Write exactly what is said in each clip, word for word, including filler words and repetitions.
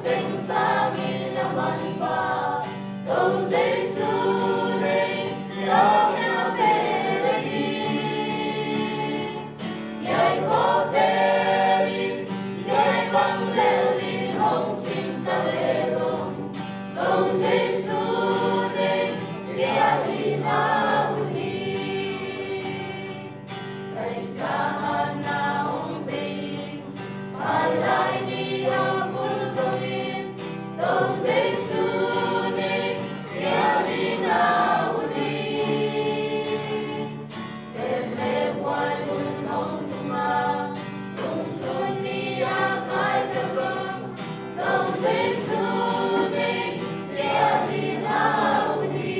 Teng sangin a manpha Topa Jesu nei, Kawlna pele hi. Hiai khawvel in hiai bang lel in hong sim ta leh zong, Topa Jesu nei, kia ding a hun hi. Sai cahan a hong bei, a lai ni a vul zongin, Topa Jesu nei, kia ding a hun hi. Tel le buai hun hong tung a, lungsun ni a kai ta zong, Topa Jesu nei, kia ding a hun hi.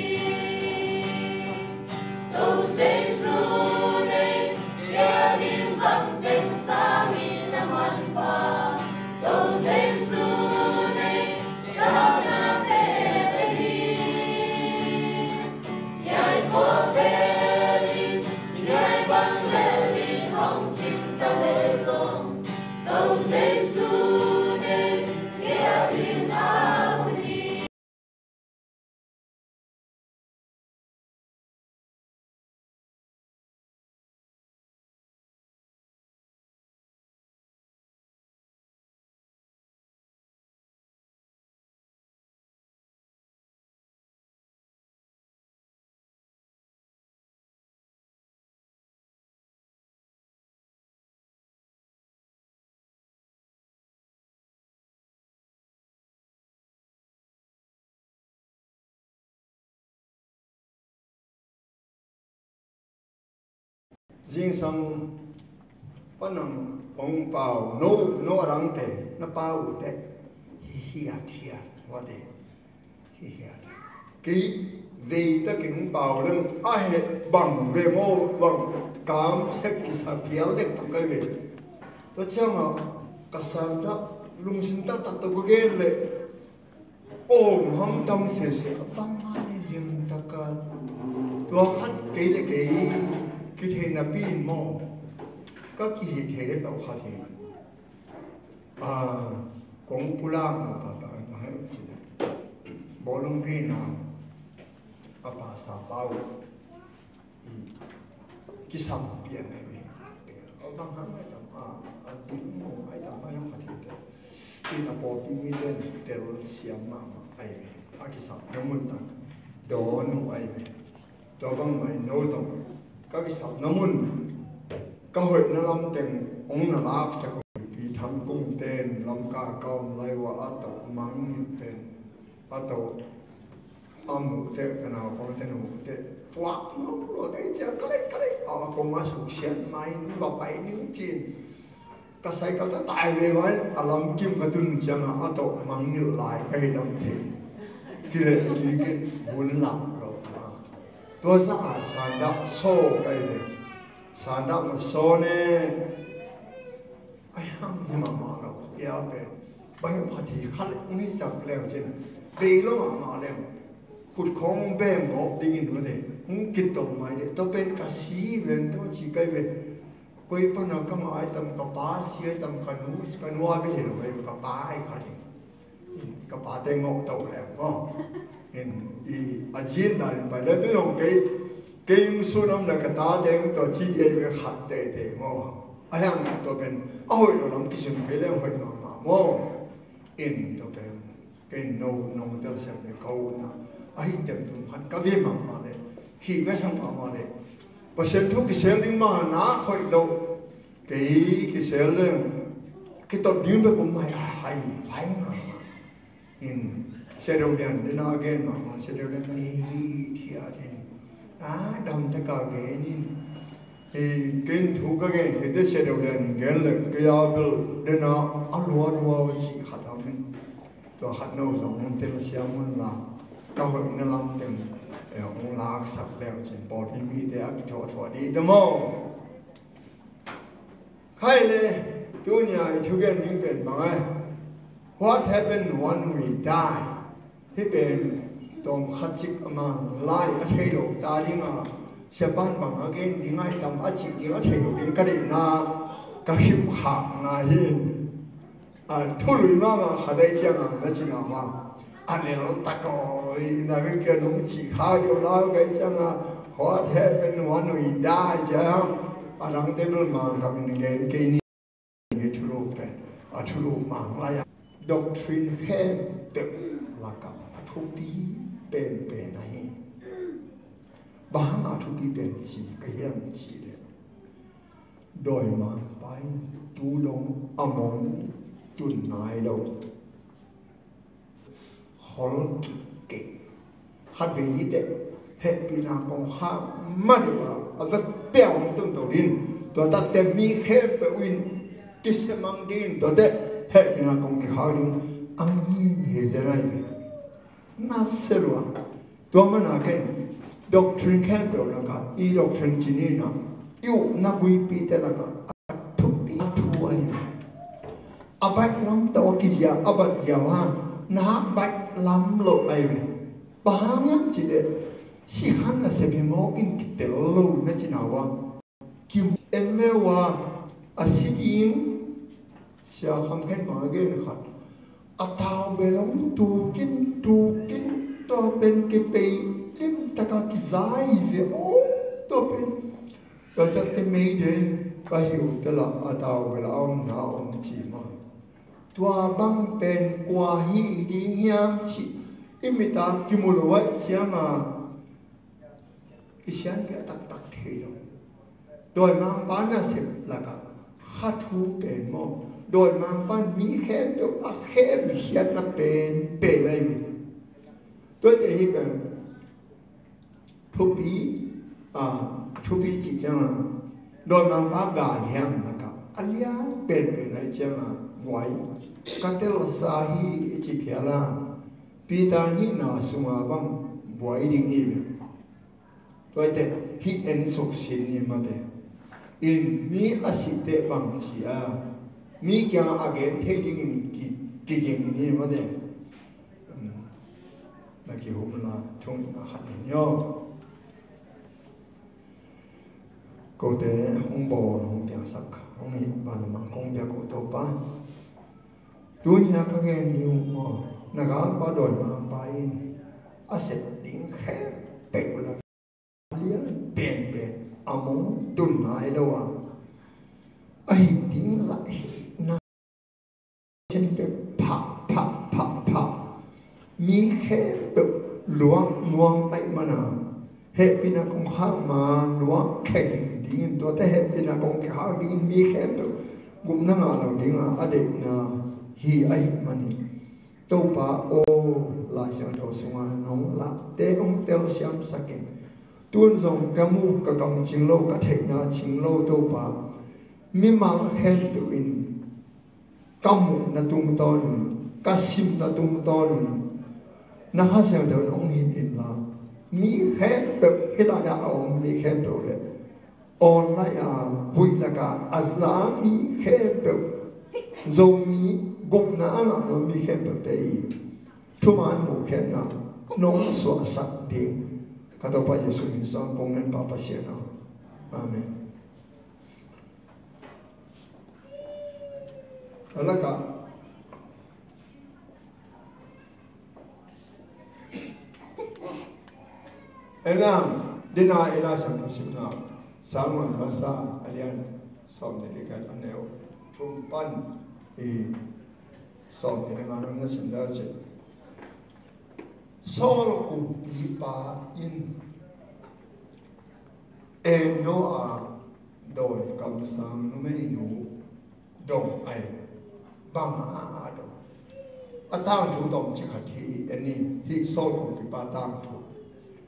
Topa Jesu nei, kia ding bang teng sangin a manpha Topa Jesu nei, Kawlna pele hi. Hiai khawvel in hiai bang lel in hong sim ta leh zong, Topa Jesu nei, kia ding a hun hi. Zingsang pan ang hong pau, no, no a dangte na pau uh teh, hi hiat hiat, wate, hi hiat. Kei vei takin hong pau leng a heh bang ve maw, bang kam sek kisa phial dek tak kai ve. Tua ciangah ka santak, lungsim taktak tawh ka gen leh, aw, hamtang sese, a bang a ni lim taka. Tua khat kei le kei kithei napi in maw, ka kihih thei lo khat hi. Ah, kong pulak na papa, ma hai cina. Bawlung ri na, a pasa pau. Kisam pian ai ve. A bang hang ai tam a, a bing mo ai tam ai hang khat te. In a pawlpi mite in tel siam mahmah ai ve. A kisapna mun tak dawn uh ai ve. Tua bang mah in no zong ka kisapna mun, ka hoihna lam teng hong na laksak uh. Pi Thang Kung ten Lamka ka om lai ua a tawh Mang Ngin ten a tawh a muh teh, ka naupangte na muh teh, puak ngam lua kei cia, ka lei, ka lei, a kong a suksiat mai, va pai ning cin. Ka cycle ta tai ve vai, a lamkim ka tun ciangah a tawh mangngilh lai ka hi lam thei. Kileh kikin hun lak lo. Tua sa a sandak saw kai ve. Sandak ma saw ne. Ai hang hi mahmah lo, ia pen. Bai phat hi kha le, hong hi sak leu cin. Bei lo mahmah leu. Khut khawng beng gawp dingin mate. Hong kit tawh mai le. Tua pen ka si ven tua ci kai ve. Koi pana ka ma ai tam, ka pa si ai tam, ka nu, ka nu a bia hi lo ai, ka pa ai kha ding. Ka pate ngawh tawh leh maw. In, i, a zin dan in pai leh tu zong kei, kei hong sun om leh ka tate hong tua ci ding ei ve khat teitei maw. A hiang tua pen, a hoih lo lam kisun kei leh hoih mahmah maw. In tua pen, kei no, nong telsiam leh ka utna. A hi tem tum khat ka ve mahmah leh, hih ka sang mahmah leh. Pasian thu kisel ding mah na hoih lo. Kei kisel leng, kitot ding bek om mai a hai, vai mahmah. In, Sia Deuh Lian, dena gen mahmah, Sia Deuh Lian, na hi, hi, thia, thia. A, dam taka gen in. Hi, ken thu ka gen, kei te Sia Deuh Lian in gen leng, kei a bel, dena, a lua, lua, ci khat om in. Tua khat no zong, hong telsiam un la. Ka hoihna lam teng, eh, hong laksak leu cin, pawlpi mite a kithuahthuah ding te maw. Khai le, tunia i thugen ding pen bang ai. What happened when we die? Hih pen tawm khat cik a mang lai a thei lo ta ding a, siapan bang a gen ding ai tam a cih ding a thei lo ding ka deihna, ka khipkhakna hi. A thului mahmah khat ahih ciangin na cina mah a nel tak aw, na vekpi a nong cih kha deuh lau ka hih ciangin, what happened, hua nui dah ciang, a dangte bel Mangkam in gen kei ni. Ni thulu pen a thulu Mang lai a doctrine khempeuh lakah a thupi penpen ahi. Bang hang a thupi pen ci ka hiam cih leh, dawimangpa in tu dong a mong tun nai lo. Khol kik kei. Khatvei ni teh hehpihna kong khak ma deuh a, a vat peuh hong tun to ding. Tua tak teh mi khempeuh in kisia mang ding. Tua teh hehpihna kong kikhak ding. A ngim hi zen ahi ve. Na sia lua. Tua mana ken doctrine khempeuh lakah, i doctrine ci ni na, i upna guipite lakah a thupi thu ahi ve. A baih lam tawh a kizia, a bat ziau hang, na baih lam loh ahi ve. Bang hang hiam cih leh, sikha nasep hi mawk in kitel lo na cina uh a. Kim en meuh a, a si ding, Sia Kham Khen bang a gen khat. A tau bel hong tukin, tukin, tua pen kipei limtaka kizai ve aw, tua pen. Tua ciang te mei den ka hi uh te lah a tau bel a omna om ci mah. Tua bang pen kua hi ding hiam cih i mit a kimu lo ahih ciangin kisianpih taktak thei lo. Dawimangpa nasep lakah kha thu pen maw, dawimangpa in mi khempeuh a khemkhiatna pen pen ahi ve. Tuate hi pen thupi, a, thupi cih ciangin dawimangpa gal hiam lakah a lian penpen ahih ciangin buai ka telsa hi i ci phial a, Peter nihna sunga bang buai ding hi ve. Tuate hih en suk sin ni mate. In mi a sih teh bang ci a, mi kiangah a gen thei dingin ki, kiging ni mate. Na kihum la thung a khat ni aw. Kote hong bawl hong piangsak hong hi vanah mang kong bia ko Topa. Tuni a ka gen ding uh maw, na galpa dawimangpa in a sep ding khempeuh la lian penpen a mong tun nai lo a, a hih ding zah hihna khempeuh phah, phah, phah, phah, mi khempeuh luak nuam ahih mana, hehpihna kong khak ma luak khe dingin, tuate hehpihna kong kikhak dingin mi khempeuh gupna ngah lo dinga a deihna hi ahih manin, Topa aw, Lai Siangtho sunga nong lahte hong telsiamsak in. Tun zong ka mu ka kam cing lo, ka theihna cing lo Topa, mimal khempeuh in ka muhna tungtawn un, ka simna tungtawn un, na Kha Siangtho in hong hilh inla, mi khempeuh, hih lai-ah a om mi khempeuh le online-a, huih lakah a za mi khempeuh, Zomi gupna a ngah lo mi khempeuhte i thuman muhkhiatna nong suahsak ding ka Topa Jesuh min suang kong ngen, Pa Pasian aw. Amen. A lakah Elam, dina Elam Siangtho simna, Samuel masa a lian sawm le li khat, a neu thum pan i sawm le li nga na sim dal cin. Saul kumpipa in Endor a dawi kamsang numeinu dong ai, bang a a dong. A tangthu tawm ci khat hi en ni, hih Saul kumpipa tangthu.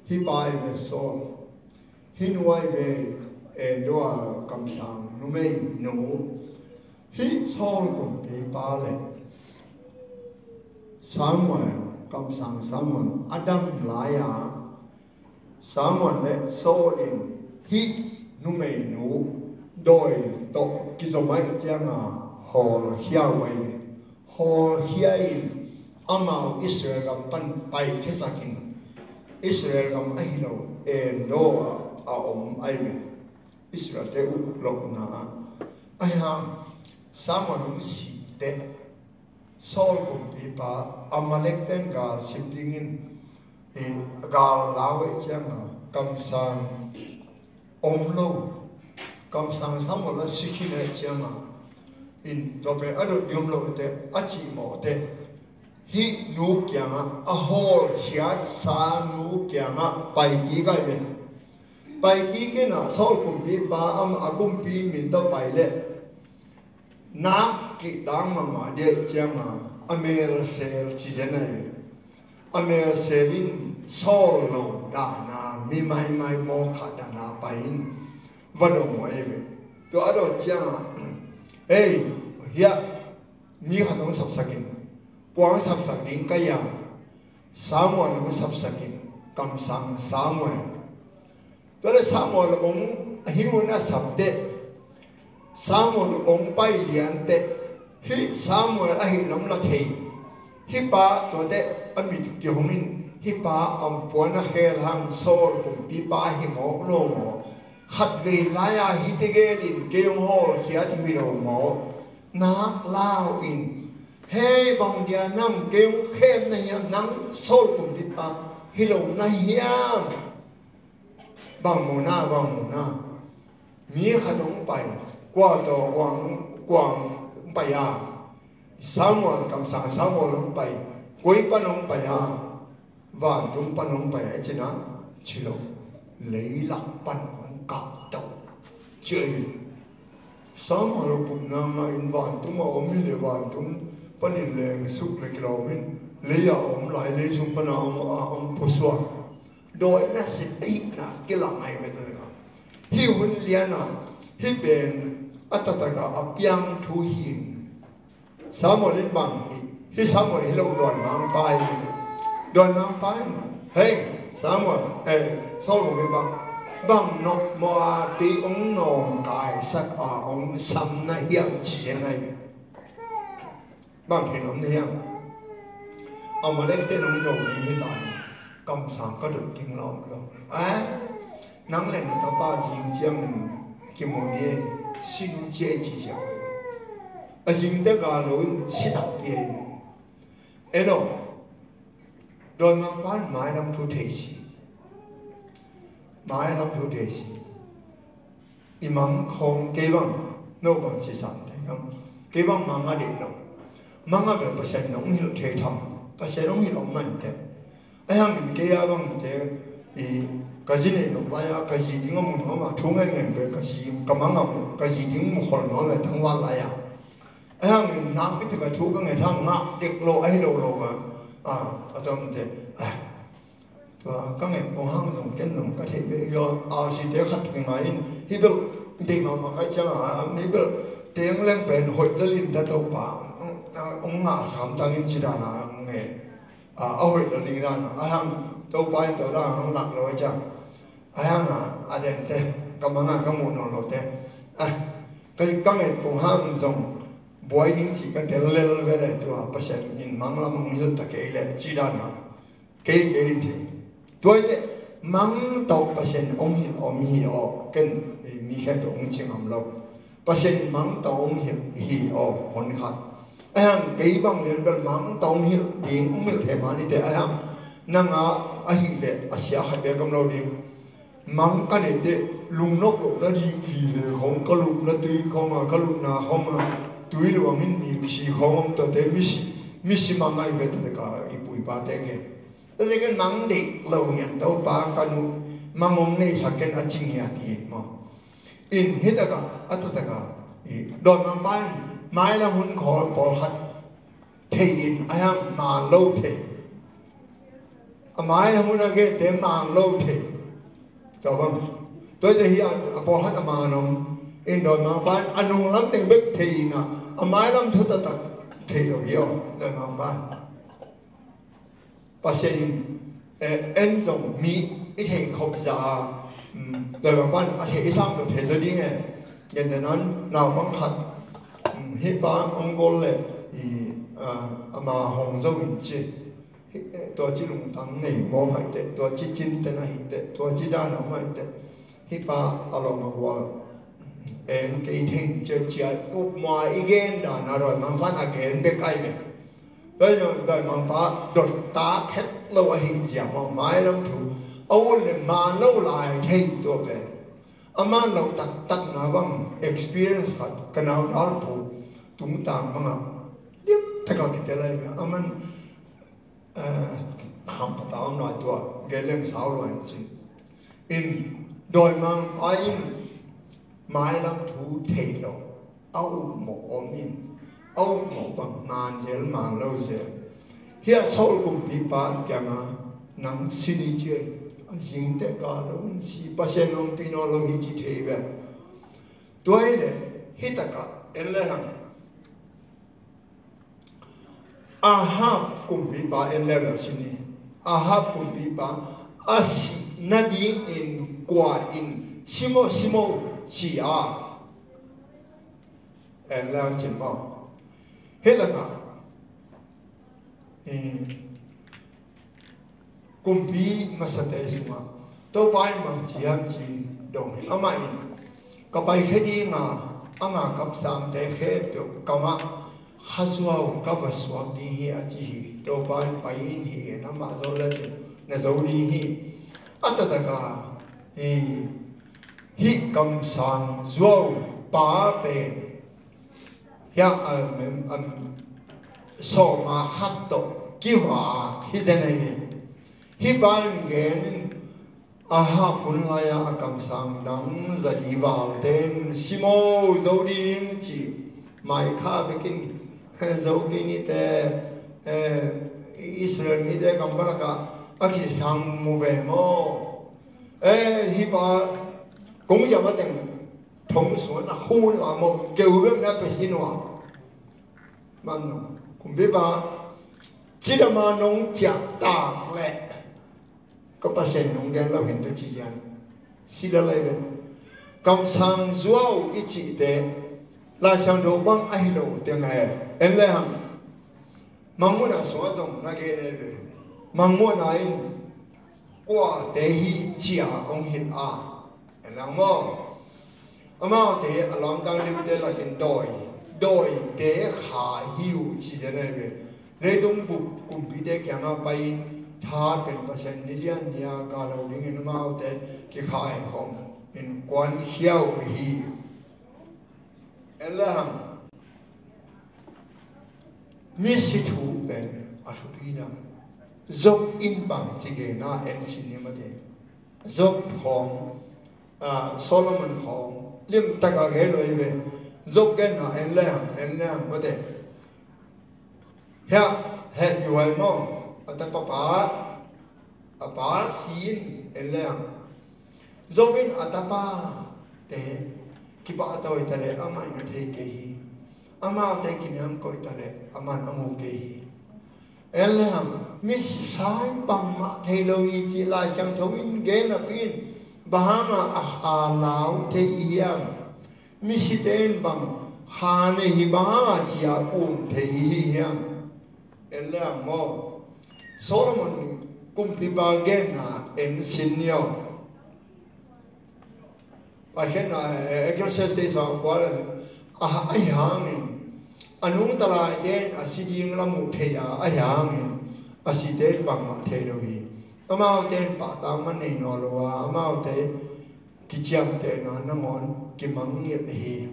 Hih pa ai ve Saul. Hih nu ai ve Endor a kamsang numeinu. Hih Saul kumpipa le Samuel, kamsang Samuel a dam lai-a, Samuel le Saul in hih numeinu dawi tawh kizom ahih cianga hawlkhia uh ahi ve. Hawlkhia in amau Israel gam pan paikhiasak in, Israel gam ahi lo Endor a om ahi ve. Israel-te uh lohna ah. Ahi hang Samuel hong si teh Saul kumpipa Amalek ten gal sip dingin, i, gal lau ei cianga kamsang om lo, kamsang Samuel a si khin ei cianga, in tua pen a dot ding om lo te, a cih mawh te, hih nu kiangah, a hawlkhiatsa nu kiangah pai kik ai ve. Pai kik inah Saul kumpipa amah a kumpi min tawh pai leh nak kihtang mahmah dih cianga a melsel ci zen ai ve. A melsel in Saul lo dana, mi maimai mawkhat dana pai in va dong uh ai ve. Tua a dawt cianga, ei, hiah mi khat hong sapsak in, kua hong sapsak ding ka hia? Samuel hong sapsak in, kamsang Samuel. Tua leh Samuel hong, a hi hun a sap teh, Samuel hong pai lian teh, hih Samuel ahi lam la thei. Hih pa tua teh a mit kihong in, hih pa a puan a khel hang Saul kumpipa hi mawk lo maw? Khatvei lai-a hih tegel in kei hong hawlkhiat hi lo maw? Nak lau in, hei, bang dia nam kei hong khem na hiam, nang Saul kumpipa hi lo na hiam? Bang mawhna, bang mawhna. Mi khat hong pai, kua tawh kuang, kuang pai a. Samuel, kamsang Samuel hong pai, koi pan hong pai a. Vantung pan hong pai a cina, ci lo. Leilak pan hong kah to. Ci a hi. Samuel pumna ngah in vantung a om hi le vantung panin leng suk le kilawm in lei a om lai lei sung pana om a om pusuak. Dawina sip ahihna kilang ai ve tawh. Hih hun liana hih pen a taktak a a piang thu hi in. Samuel in bang hi, hih Samuel hi lo dawnmangpa hi. Dawnmangpa in, hei, Samuel, eh, Saul kumpipa, bang nok maw a kei hong nawngkaisak a hong sam na hiam ci hi nai. Bang hi nom na hiam? Amalek te nong no ding hi ta hi. Kamsang ka dot ding lo lo. Eh? Nang le na tapa zing ciangin kimu ni, si nu cia i ci ciang. A zingte ga lo in si takpi ei. Eno. Dawnmangpa in mailam thu thei si. Mailam thu thei si. I mang khawng kei bang, no bang ci sam thei khang. Kei bang mang a deih lo. Mang a bel Pasian in hong hilh thei tham. Pasian hong hilh om man te. Ahi hangin kei a bangte, i, ka zi neih loh lai-a, ka zi ding a mu nuam a, thu ngen ngen pen ka zi, ka mang a mu, ka zi ding mu khol nuam a, tangval lai-a. Ahi hangin nakpi tak a thu ka nget hang ngah dek lo, ahi lo lo a, a, a tamte, a, tua ka nget kong hang zong ken zong ka theih ve, a, a site khat ki ngai in, hi bel deih mahmah kai ciang a, hi bel teng leng pen hoih lel in ta Topa, a, ong ngah sam tang in ci dan a, nge. A, a hoih lo ding dan a, a hang Topa in tua dan hang lak lo a ciang. A hang a, a dente, ka mang a ka muh nawn lote. A, ka, ka nget kong hang zong buai ding cih ka tel lel ve le tua Pasian in mang lam hong hilh ta kei le, ci dan a. Kei, kei in thei. Tua i te, mang tawh Pasian hong hilh om hi aw, ken, eh, mi khempeuh hong ci ngam lo. Pasian mang tawh hong hilh hi aw, hon khat. Ahi hang kei bang lian bel mang tawh hong hilh ding, hong hilh thei mah ni te ahi hang. Nang a, ahih leh a sia khat bek om lo ding. Mang ka neih teh, lungnop lohna ding vive khawng, ka lupna tui khawng a, ka lupna khawng a, tui luang in mi si khawng om tawte, mi si, mi si mang ngai ve tawte ka i pu i pate ke. Tate ken mang deih lo ngian Topa ka nu, mang hong neihsak ken a ci ngiat hi maw. In hi takah, a taktakah, i, dawnmangpa in, mailam hun khawl pawlkhat thei in, a hiang man lo thei. A mailam hun a gente man lo thei. Tua bang. Tua te hi a, a pawlkhat a man om. In dawnmangpa in, a nunglam teng bek thei in a, a mailam thu taktak thei lo hi aw, dawnmangpa in. Pasian in, eh, en zong mi i theih khop zah a, um, dawnmangpa in a theih i sam lo thei zaw ding e. Gentehna in naupang khat, um, hih pa hong gol leh i, ah, ama hong zo in ci. Hih, eh, tua ci lungtang nei mawk ahih teh, tua ci cinten ahih teh, tua ci dan a om ahih teh. Hih pa a lawm a gual en kei thei in ci a, ci a, upma i gen dan a dawnmangpa in a gen bek ahi ve. Bai bai mangpa dot tak het lo ahi zia maw, mailam thu a ut le man lo lai thei tua pen. A man lo taktak na bang experience khat ka nau dal pu tungtang bangah lim taka kite lai a man, eh, kham pata om lai tua geleng sau lo in cin. In dawimangpa in mailam thu thei lo. A ukmawh om in, a ukmawh bang man zel, man lo zel. Hia Saul kumpipa kiangah nang si ni ci a, a zingteh ka lo in si, Pasian hong pi nawn lo hi ci thei ve. Tua hi le, hi takah en le hang. Ahab kumpipa en le lo si ni. Ahab kumpipa a si nadingin kua in simo simo ci a. En lang cin maw. Hi lakah, eh, kumpi masate sungah Topa in bang ci hiam ci dong hi. Amah in ka paikhia dinga, ama kamsangte khempeuh kamah khazuau ka va suak ding hi a ci hi. Topa in pai in hi in amah zo le cin na zo ding hi. A taktakah, eh, hih kamsang zuau pa pen hia, um, um, um, sawma khat tawh kivak hi zen ahi ve. Hih pa in gen in, Ahab hun lai-a a kamsang dang zali valte in simo zo ding ci, maikha bekin zo kei ni te, eh, Israel mite kam balakah a kithang mu ve maw. Eh, hih pa kong ziam a teng thong suan a hun la maw, keu bek na pe si nua. Man no, kumpipa, cidama nong ciah tak leh ka Pasian nong gen lo hin ta ci zian. Sila lai ve. Kamsang zuau i cihte Lai Siangtho bang ahi lo teng e. En le hang. Mangmuhna sungah zong na gen e ve. Mangmuhna in kuate hi cia hong hilh a. En lang maw. Amaute a lamdang liute lakin dawi, dawite kha hi uh ci zen ahi ve. Leitung bup kumpite kiangah pai-in tha pen Pasian ni lian ni-a ka lo dingin amaute kikhai khawm in kuankhia uh hi. En le hang. Misi thu pen a thupi na. Job in bang ci gen a en sin ni mate. Job khawng, ah, Solomon khawng limtak a gen lo hi ve. Job gen a en le hang, en le hang mate. Hia, het yuai maw. A tapa pa, a pa sin en le hang. Job in a tapate kipahtawi ta leh amah in a thei kei hi. Amaute kiniamkoih ta leh aman a mu kei hi. En le hang, misi sai bangmah thei lo hi ci Lai Siangtho in gen napi in bang hanga a kha lau thei i hiam? Misite in bang kha nei hi bang hanga ci-a um thei i hi hiam? En le hang maw. Solomon kumpipa genna en sin ni aw. Paikhiatna, eh, Ecclesiastes a kual a, ahi hangin a nungta laite in a si ding lam uh thei a, ahi hangin a site in bangmah thei lo hi. Amaute in pahtak man nei nawn lo a, amaute kiciamtehna nangawn kimang ngiat hi.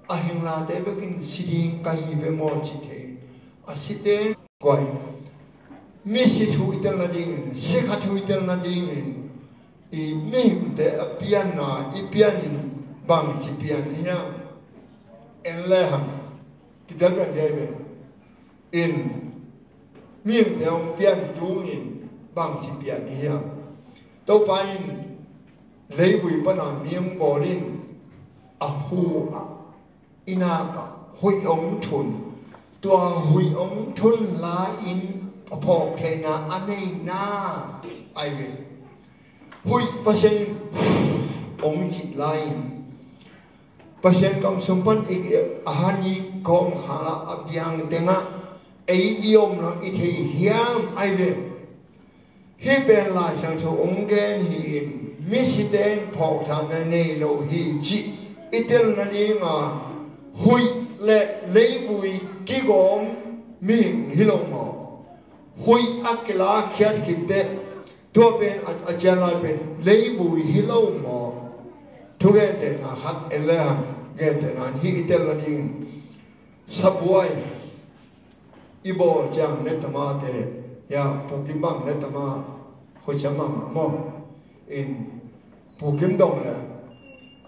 A hinglate bekin si ding ka hi ve maw ci thei. A site kuai. Misi thu i tel nadingin, sikha thu i tel nadingin, i mihingte a pianna i pianin bangci pian hiam? En le hang. Kitel pian dei ve. In mihingte hong pian tungin bangci pian hiam? Topa in leivui pana mi hong bawl in a hu ah i nakah huih hong thun. Tua huih hong thun lai-in a phawk theihna a neina ai ve. Huih Pasian in hong cih lai-in Pasian kam sung pan i, a han i kawm khalah a biang tengah ei i om lam i thei hiam ai ve. Hih pen Lai Siangtho hong gen hi-in misite in phawkthanna nei lo hi cih i tel nadinga huih le leivui kigawm Mihing hi lo maw? Huih a kilakhiat khit teh, tua pen a, a cian lai pen leivui hi lo maw? Thugentehna khat en le hang, gentehna in hih i tel nadingin, sabuai i bawl ciang ne tama te, ya, pukim bang ne tama, khuacia mahmah maw? In pukim dong le,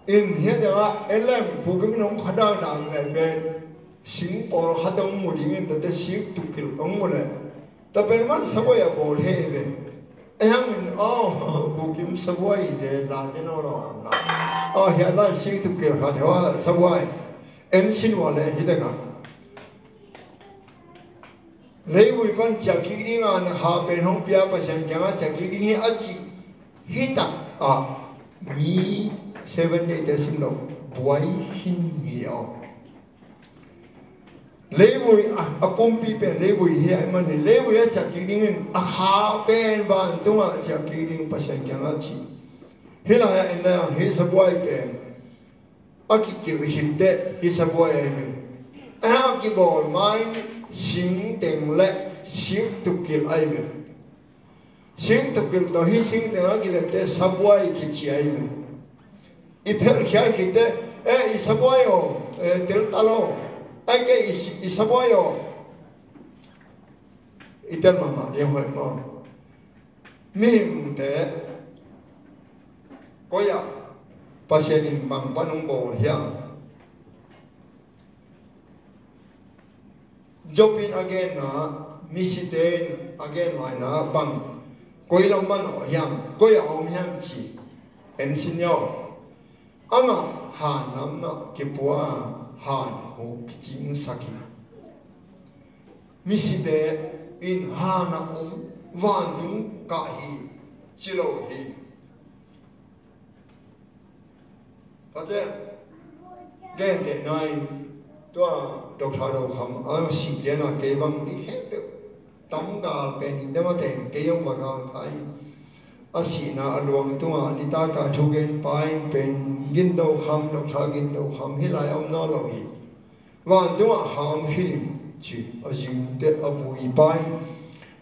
in hiah dang ah en leng pukim in hong kha dangdang le pen sing pawl khat hong mu dingin tate sik tukilh hong mu le, tua pen man sabuai a bawl thei ve. Ei hangin aw, pukim sabuai zeza zen aw lo ang na. Aw, hiah lai sik tukilh khat hua sabuai en sin ua le hi dek a. Leivui pan ciah kik ding a na kha pen hong pia Pasian kiangah ciah kik ding hi a cih hi tak ah mi Seven Day te sim lo buai hin hi aw. Leivui a, a pumpi pen leivui hi a i man hi, leivui a ciah kik dingin a kha pen vantungah ciah kik ding Pasian kiangah cih. Hih lai-ah en lai-ah hih sabuai pen a kikilh khit teh hih sabuai ahi ve. A kibawl ma-in singteng le sik tukilh ahi ve. Sik tukilh tawh hih singteng a kilep teh sabuai kici ahi ve. I phelh khiat khit teh, eh, i sabuai aw, eh, tel ta lo. Ai ke i, i sabuai aw. I tel mahmah ding hoih maw? Mihingte koi-ah Pasian in bang pan hong bawl hiam? Job in a genna, misite in a gen laina bang, koi lam man aw hiam, koi-ah om hiam ci en sin ni aw. Amah han lamah kipua a, han huk kicingsak hi. Misite in han a om, vantung kah hi ci lo hi. Tate, gentehna in tua Doctor Do Kham a sih lian a kei bang i heh peuh, tam gal pen in dam a teng kei hong va gal kha hi. A sihna a luang tungah nitak a thugen pa in pen Gin Do Kham, Doctor Gin Do Kham hih lai a om nawn lo hi. Vantungah ham hi ding ci a zing teh a vui pa in,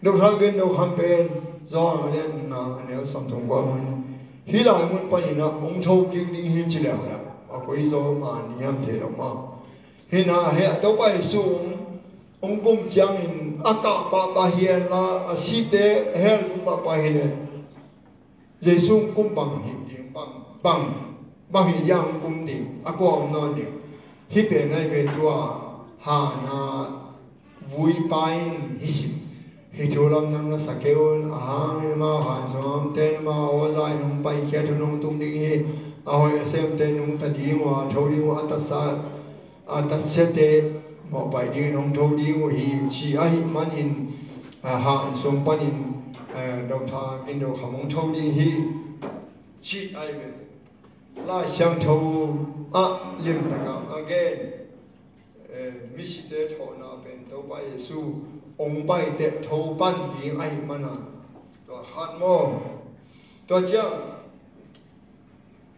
Doctor Gin Do Kham pen Johan a lian nga a neu sawmthum kua bang in, hih lai mun panin ah hong tho kik ding hi ci leuleu, a koi zaw man hiam thei lo maw? Hi na, hih a Topa Jesu hong kum ciangin a kah pahpah hi hen la, a site hell tung pahpah hi leh Jesu hong kum bang hih ding, bang, bang, bang hih ding hong kum ding, a kua om nawn ding. Hih pen ahi ve tua, hana vui pa in hi sim. Hih thu lamdang na sa kei un, a hang in amau han sawm ten amau aw za in hong paikhiat hun hong tung ding hi. A hoih a sem ten hong ta ding uh a, tho ding uh a, a tatsa a tatsiate mawhpaih dingin hong tho ding uh hi, ci ahih manin, a, han sung panin, a, Doctor Gin Do Kham hong tho ding hi, ci ahi ve. Lai Siangtho ah limtakin a gen, e, misite thawhna pen Topa Jesu hong pai teh tho pan ding ahih mana, tua khat maw? Tua ciang,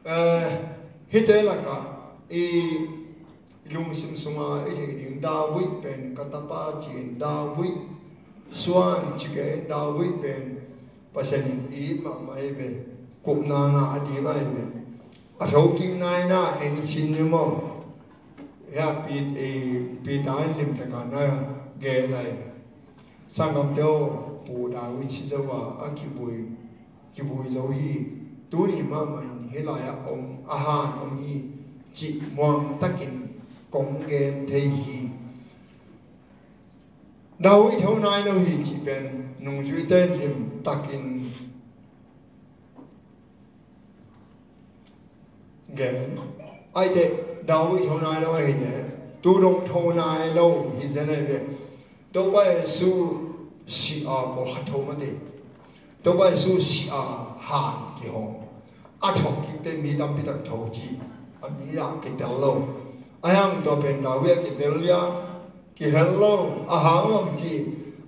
Eh, hihte lakah i lungsim sunga i theih ding David pen ka tapa ci-in, David suan ci kei in, David pen Pasian in it mahmah hi ve, kupna ngah a ding ahi ve. A thokik nai na en sin ni maw? Hia Pit-, eh, Peter in limtakin a gen ahi ve. Sanggamte aw, Pu David si zo a, a kivui, kivui zo hi. Tuni mahmah in hih lai-ah om, a han om hi, cih muang takin kong gen thei hi. David tho nai lo hi cih pen nungzuite in limtakin gen. Aite, David tho nai lo ahi ne, tu dong tho nai lo hi zen ahi ve. Topa Jesu si a pawlkhat tho mate. Topa Jesu si a han kihong. A thawh kikte mi tampi tak tho ci. A mi a kitel lo. A hang tua pen David a kitel lia. Kihel lo, a hang bang ci,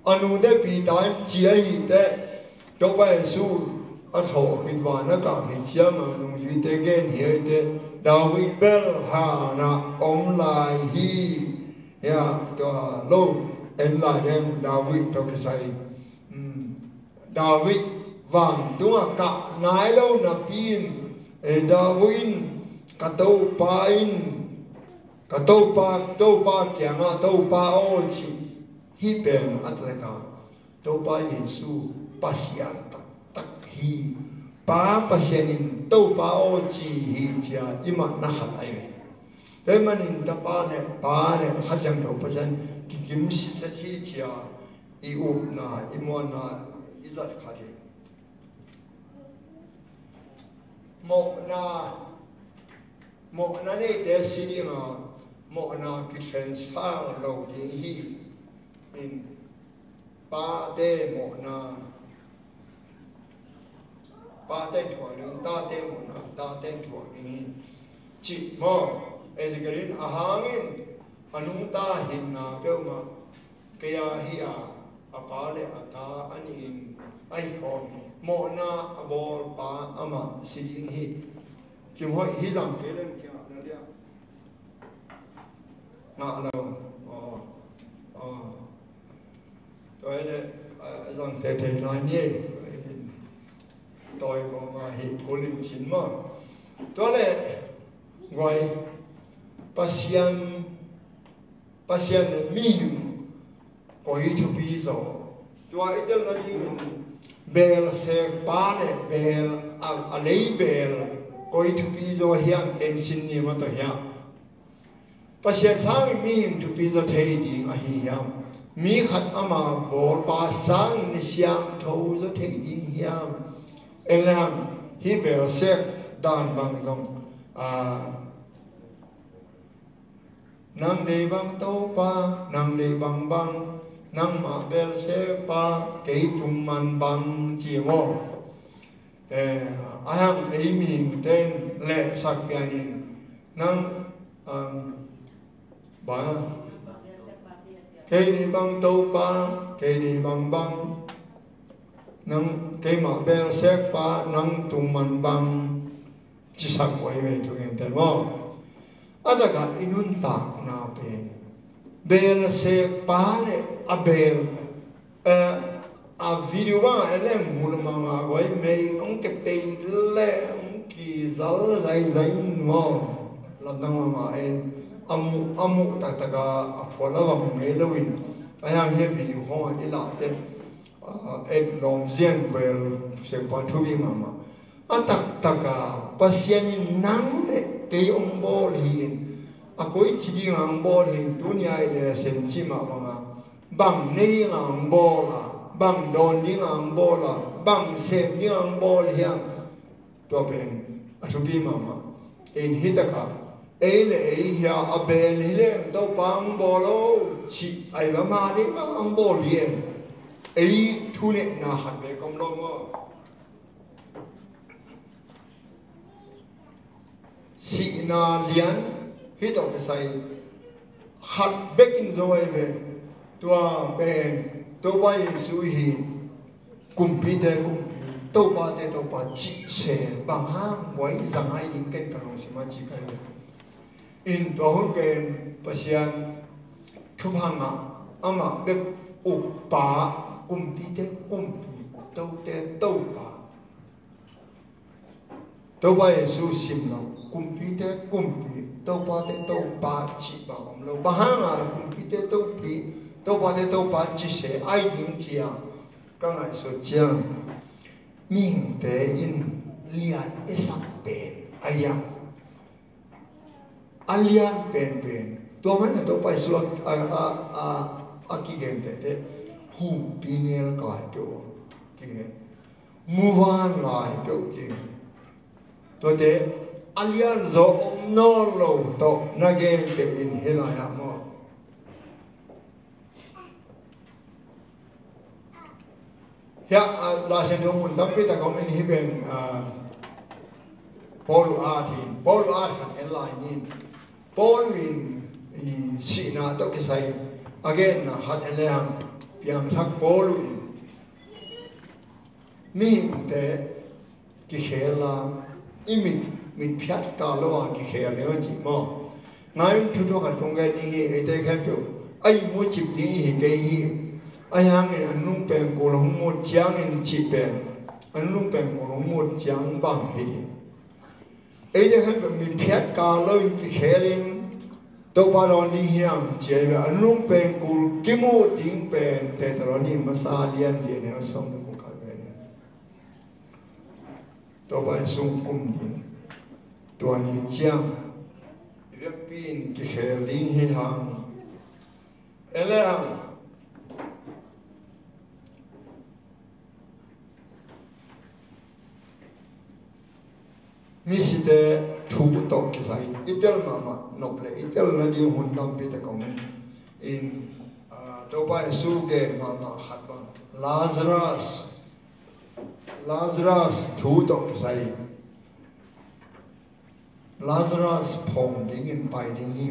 a nungte Peter in ci ahi teh, Topa Jesu a thawh khit van a kah khit ciangin nungzuite gen hi ahi teh, David bel hanah om lai hi, hia, tua lo. En lai leng David tawh kisai. David vantungah kah nai lo napi in, eh, David in, "Ka Topa in, ka Topa, Topa kiangah, Topa aw," ci hi pen a taka Topa Jesu Pasian taktak hi. Pa Pasian in Topa aw ci hi cia i matna khat ahi ve. Tua manin Tapa le Pa le Kha Siangtho Pasian kikim siset hi cia i upna, i muanna, i zat khat hi. Mawhna, mawhna neite si dinga, mawhna kitransfer lo ding hi. In, pate mawhna, pate thuak ding, tate mawhna, tate thuak ding hi. Cih maw, Ezekiel in a hangin a nungta hinna peuhmah kei a hi a, a pa le a ta a nih in a hi khawm hi. Mawhna a bawl pa amah si ding hi. Kim hoih hi zang kei leng kiangah na liah. Ngah lo. Aw. Aw. Tua hi le, a, zang teitei lai ni ei. Tawi kawma hi kulin cin maw. Tua le, guai. Pasian, Pasian le mihing koi thupi zaw. Tua i telna dingin beel sek pa le beel, a, a lei beel koi thupi zaw hiam en sin ni maw tawh hiam. Pasian sangin mihing thupi zaw thei ding ahi hiam. Mi khat ama bawlpa sangin siangtho zaw thei ding hiam. En leng hi beel sek dan bang zong, a, nang deih bang Topa, nang deih bangbang, nangmah beel sek pa, kei tung man bang ci maw. Eh, a hang ei mihingte in lehsak pianin nang, um, bang, kei deih bang Topa, kei deih bangbang, nang keimah beel sek pa, nang tung man bang. Cisak uh ahi ve thugente maw. A takah i nuntakna pen beel sek pa le a beel, eh, a video bangah en leng mu lo mahmah guai, mei hong kepei le hong kizal zaizai maw. Lamdang mahmah en a muh, a muh taktakah a phual a vam ngei loin a hiang hi a video khawngah i lahte. Ah, et lawm zian bel sekpa thupi mahmah. A taktaka Pasian in nang le kei hong bawl hi in, a koici dinga hong bawl hi in, tuni a i le sem cih mah banga bang nei dinga hong bawl a, bang dawn dinga hong bawl a, bang sem dinga hong bawl hiam. Tua pen a thupi mahmah. In hi takah ei le ei hia a bel hi leng Topa hong bawl o cih ai bama ding bang hong bawl hi e. Ei thunehna khat bek om lo maw? Sihna lian hi tawh kisai khat bekin zo ahi ve. Tua pen Topa Jesu hi. Kumpite kumpi, topate topa cih se bang hang buai zang ai ding ken ka lungsim a ci kai ve. In tua hun pen Pasian thupha ngah amah bek ukpa, kumpite kumpi, tote topa. Topa Jesu sim lo, kumpite kumpi, topate topa cih bang om lo. Bang hanga kumpite topi, topate topa ci se ai ding cia ka ngaihsut ciang mihingte in lian i sak pen a iang. A lian penpen tua man a Topa Jesu a, a, a, a, a kigen tete, humpi nel kai peuh kigen, muvan lai peuh kigen. Tuate a lian zaw om nawn lo tawh na gen teh in hi lai ah maw? Hiah, ah, Lai Siangtho mun tampi tak om in hi pen, ah, Paul at hi. Paul at khat en lai ni. Paul in i sihna tawh kisai a genna khat en le hang piangthak Paul in mihingte kikhel a, i mit, mit phiat ka lo a kikhel ni a cih maw? Ngai un, thu thuak khat kong gen ding hi, eite khempeuh a ihmu cip ding hi kei hi. Ahi hangin a nunung pengkul hong mut ciangin cih pen, a nunung pengkul hong mut ciang bang hi ding. Eite khan pen mitphiat kal loin kikhelin Topa dawn ding hiam ci a hi ve. A nunung pengkul kimu ding pen Thessaloni masa lian li a neu sawm le khat pen Topa Jesu kum ding. Tua ni ciang i vekpi in kikhel ding hi hang. Ele hang. Misite thu tawh kisai i tel mahmah nop le i tel nading hun tampi tak om in, ah, Topa Jesu gen mahmah khat bang, Lazarus, Lazarus thu tawh kisai. Lazarus phong dingin pai ding hi.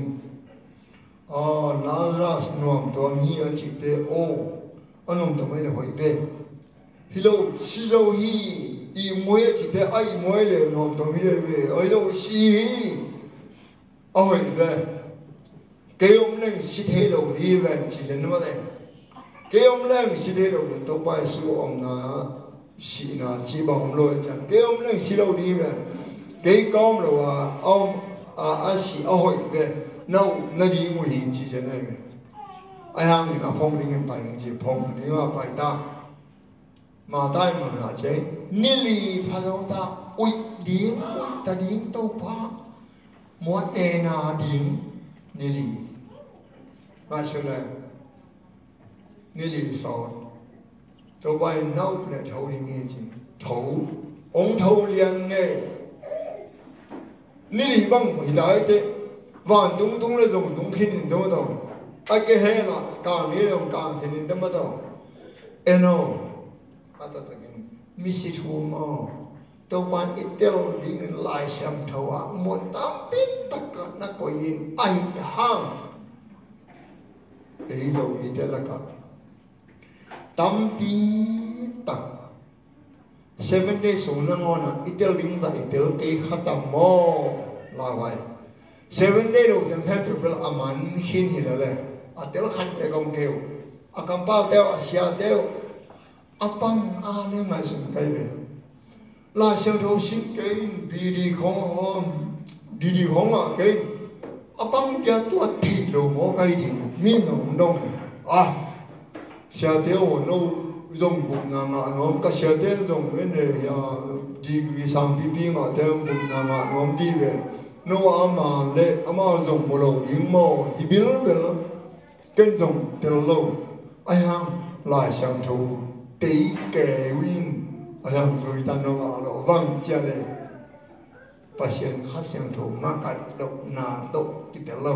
Aw, Lazarus nuamtuam hi a cihte, aw, a nuamtuam hi le hoih ve. Hi lo, si zo hi, ihmu hi a cihte, a ihmu hi le nuamtuam hi le ve. Aw, hi lo, si hi, a hoih ve. Kei om leng si thei lo ding hi ven ci zen mah le. Kei om leng si thei lo ding, Topa Jesu omna sihna cih bang om lo hi ciang. Kei om leng si lo ding hi ven. Kei ka om lo a, a om a, a si a hoih ve. Na uh nading uh hi ci zen ahi ve. Ahi hangin a phong dingin pai ning ci, phong ding a pai ta. Matthai mun ah ciang, ni li pha zo ta, uih ding, uih ta ding Topa. Muat nena ding, ni li. Ngaihsun le, ni li sawt. Topa in na up le tho ding hi ci. Tho. Hong tho lian ngei. Ni li bang hi dai teh, vantung tung le zong tung khin in dong a tong. A kihel a, kang ni le zong kang khin in dong a tong. Eno, a taktakin, misi thu maw. Topa in i tel dingin Lai Siangtho ah mun tampi takah na koih in, ahi hang. Ei Zomite lakah tampi tak Seven Day sung nangawn ah i tel ding zah i tel kei kha tam maw? Lau vai. Seven Day lo teng khen peuhpeuh a man khin hi lele. A tel khat le gawm kei uh. A kampaute uh, a siate uh. A pang a le ngaihsun kei ve. Lai Siangtho sin kei in, B D khong hong, D D khong ngah kei in. A pang pia tua thei lo maw kai ding. Mi nong dong. Ah. Siate aw, no zong gupna ngah nuam, ka siate zong en e, degree sangpipi ngahte gupna ngah nuam dih ve. No ama le ama zong mu lo ding maw, hi bilbel. Ken zong tel lo. Ahi hang Lai Siangtho tei kei uh in, ahi hang zui ta nong a lo vang cia le. Pasian Kha Siangtho makaih lohna tawh kitel lo.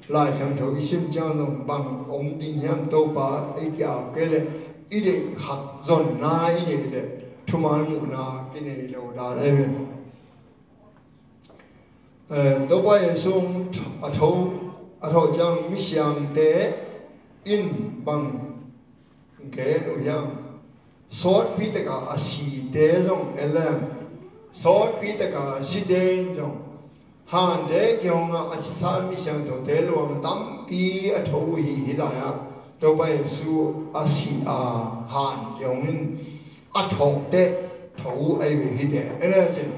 Lai Siangtho i sim ciang zong bang om ding hiam, Topa ei ki-ap kei leh i deih khat zonna i neih leh thuman muhna kinei lo dan ahi ve. Eh, Topa Jesu a tho, a tho ciang misiangte in bang gen uh hiam? Sawtpi taka a site zong en leng, sawtpi taka a site in zong hante kihong a, a sisan misiangthote luang tampi a tho uh hi. Hih lai-ah Topa Jesu a si a, han kihong in a thawh teh tho uh ahi ve hihte. En leng cin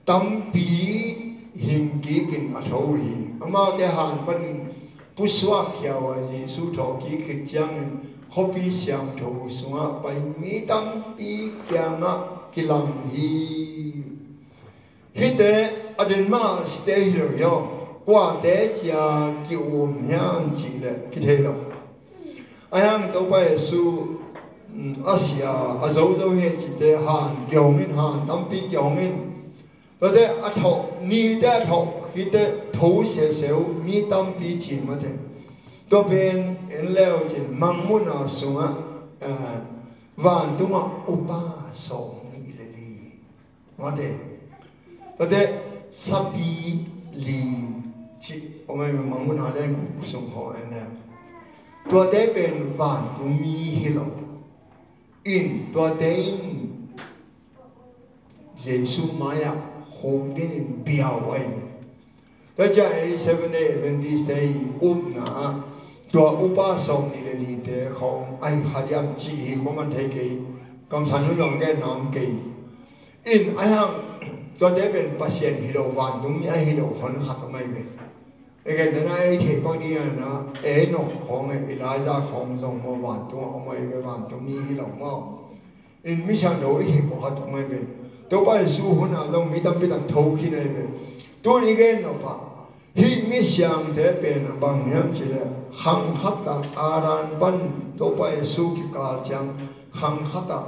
tampi hing kikin a tho uh hi. Amaute han panin pusuak khia uh a, Jesu thawh kik khit ciangin khuapi siangtho sungah pai, mi tampi kiangah kilang hi. Hihte a den mah a site hi lo hi aw. Kuate cia ki-um hiam cihleh kithei lo. Ahi hang Topa Jesu, mm, a si a, a zozo hi cihte han kihong in, han tampi kihong in. Tuate a thawh, nite a thawh, hihte tho sese uh, mi tampi ci mate. Tua pen en leu cin Mangmuhna sungah, eh, vantungah upa sawm nih le li. Mate. Tuate sapi li ci. Ong ai Mangmuhna lian guk sung khaw en leu. Tuate pen vantung mi hi lo. In tuate in Jesu mai-ah khuk dingin biau ahi ve. Tua ciang ei Seventh Day Adventist-te i upna ah Tua upa sawm nih le nihte khawng ahi kha diam cih hi kua man thei kei. Kamsan hun zong gen nam kei. In ahi hang tuate pen Pasian hi lo, vantung mi ahi lo hon khat om ahi ve. I gen dana ei theih pak ding a na, Enok khawng e, Elijah khawng zong maw vantung a om ahi ve, vantung mi hi lo maw. In mi siangtho i theih pawh khat om ahi ve. Topa Jesu hun a zong mi tampi tak tho khin ahi ve. Tuni gen nop ah hih mi siangte pen a bang hiam cih leh khang khat ah Adam pan Topa Jesu kikal ciang khang khat ah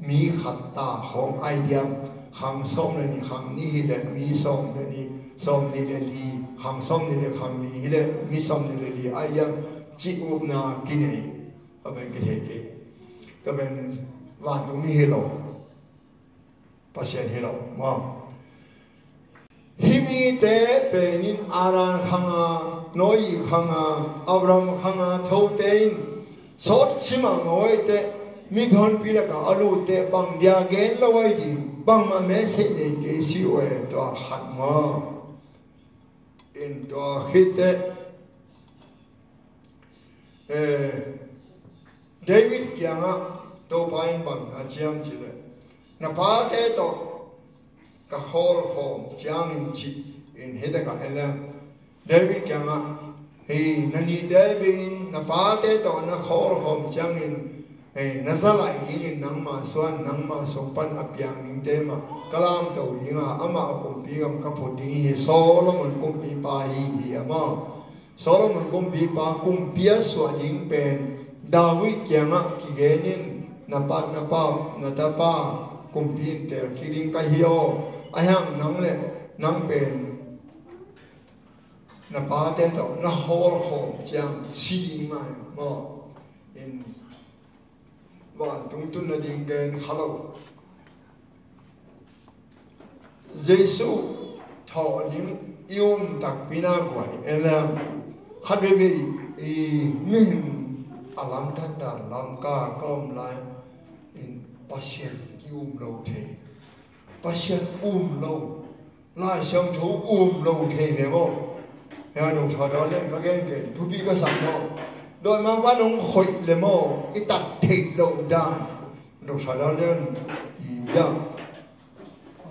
mi khat ta khawng ahi diam. Khang sawm le nih, khang nih hi leh mi sawm le nih, sawm nih le li, khang sawm nih le khang nih hi leh mi sawm nih le li ahi diam cih upna kinei. Ka pen kithei kei. Ka pen vantung mi hi lo, Pasian hi lo maw. Hih mite pen in Adam khang a, Noah khang a, Abraham khang a thote in sawt sim a ngawite, mi honpi lakah a lutte bang dia gen lo ahi ding, bangmah message nei kei si uh e, tua khat maw. In tua khit teh, eh, David kiangah Topa in bang a ci hiam cih leh, na pate tawh ka khawlkhawm ciangin ci in, hih takah en leng David kiangah, hei, na nihte bia in na pate tawh na khawlkhawm ciangin, hei, na za laih dingin nangmah suan, nangmah sung pan a piang dingte mah ka lamto ding a, amah a kumpi gam ka phut ding hi. Solomon kumpipa hi hi a maw. Solomon kumpipa kumpi a suah ding pen David kiangah kigen in, na pa, na pa, na tapa kumpi in tel kik ding ka hi aw. Ahi hang nang le nang pen na pate tawh na hawlkhawm ciang si ding mah maw. In vantung tun nading gen kha lo. Jesu thawh ding i um takpi na guai en leng, khat veivei i mihing a lamthak dan lam ka ka om lai in Pasian ki um lo thei. Pasian um lo, Lai Siangtho um lo thei ve maw. Hia dong tha dan len ka gen gen thupi ka sak maw. Dawimangpa nong khoih le maw i tat theih loh dan. Dong tha dan len i ya,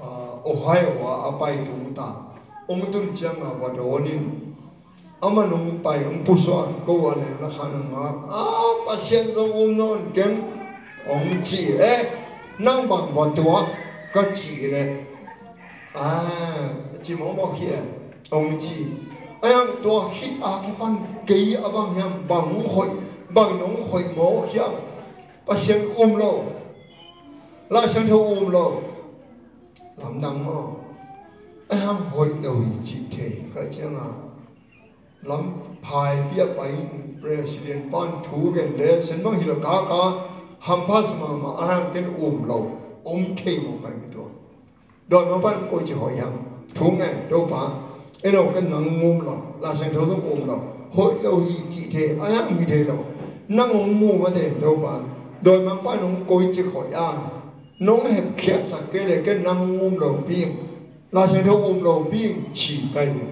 ah, Ohio a a pai tung ta, ong tun ciang a va dawn in, amah nong pai ong pusuak ko a leng na khan a ngak a, Pasian zong um nawn keng ong ci e. Nang bang va tuak ka ci le, a ci mawkmawk hi e ong ci. A yang tua khit a kipan kei a bang hiam, bang ong khoih, bang nong khoih mawk hiam. Pasian um lo, Lai Siangtho um lo. Lamdang maw. A yang hoih lo hi cih thei ka ciang a lam phaipi a pai in president pan thu gen le sen bang hi lo kaka, hampas mahmah a hang ken um lo, um thei maw kai mi tua. Dawimangpa in koi ci hoih hiam. Thu ngen Topa, e lo ken nang um lo, Lai Siangtho zong um lo, hoih lo hi cih thei, a hang hi thei lo. Nang ong mu mate Topa, dawimangpa in ong koi ci hoih a, nong hepkhiatsak kei le ken nang um lo pi, Lai Siangtho um lo pi ci kai le.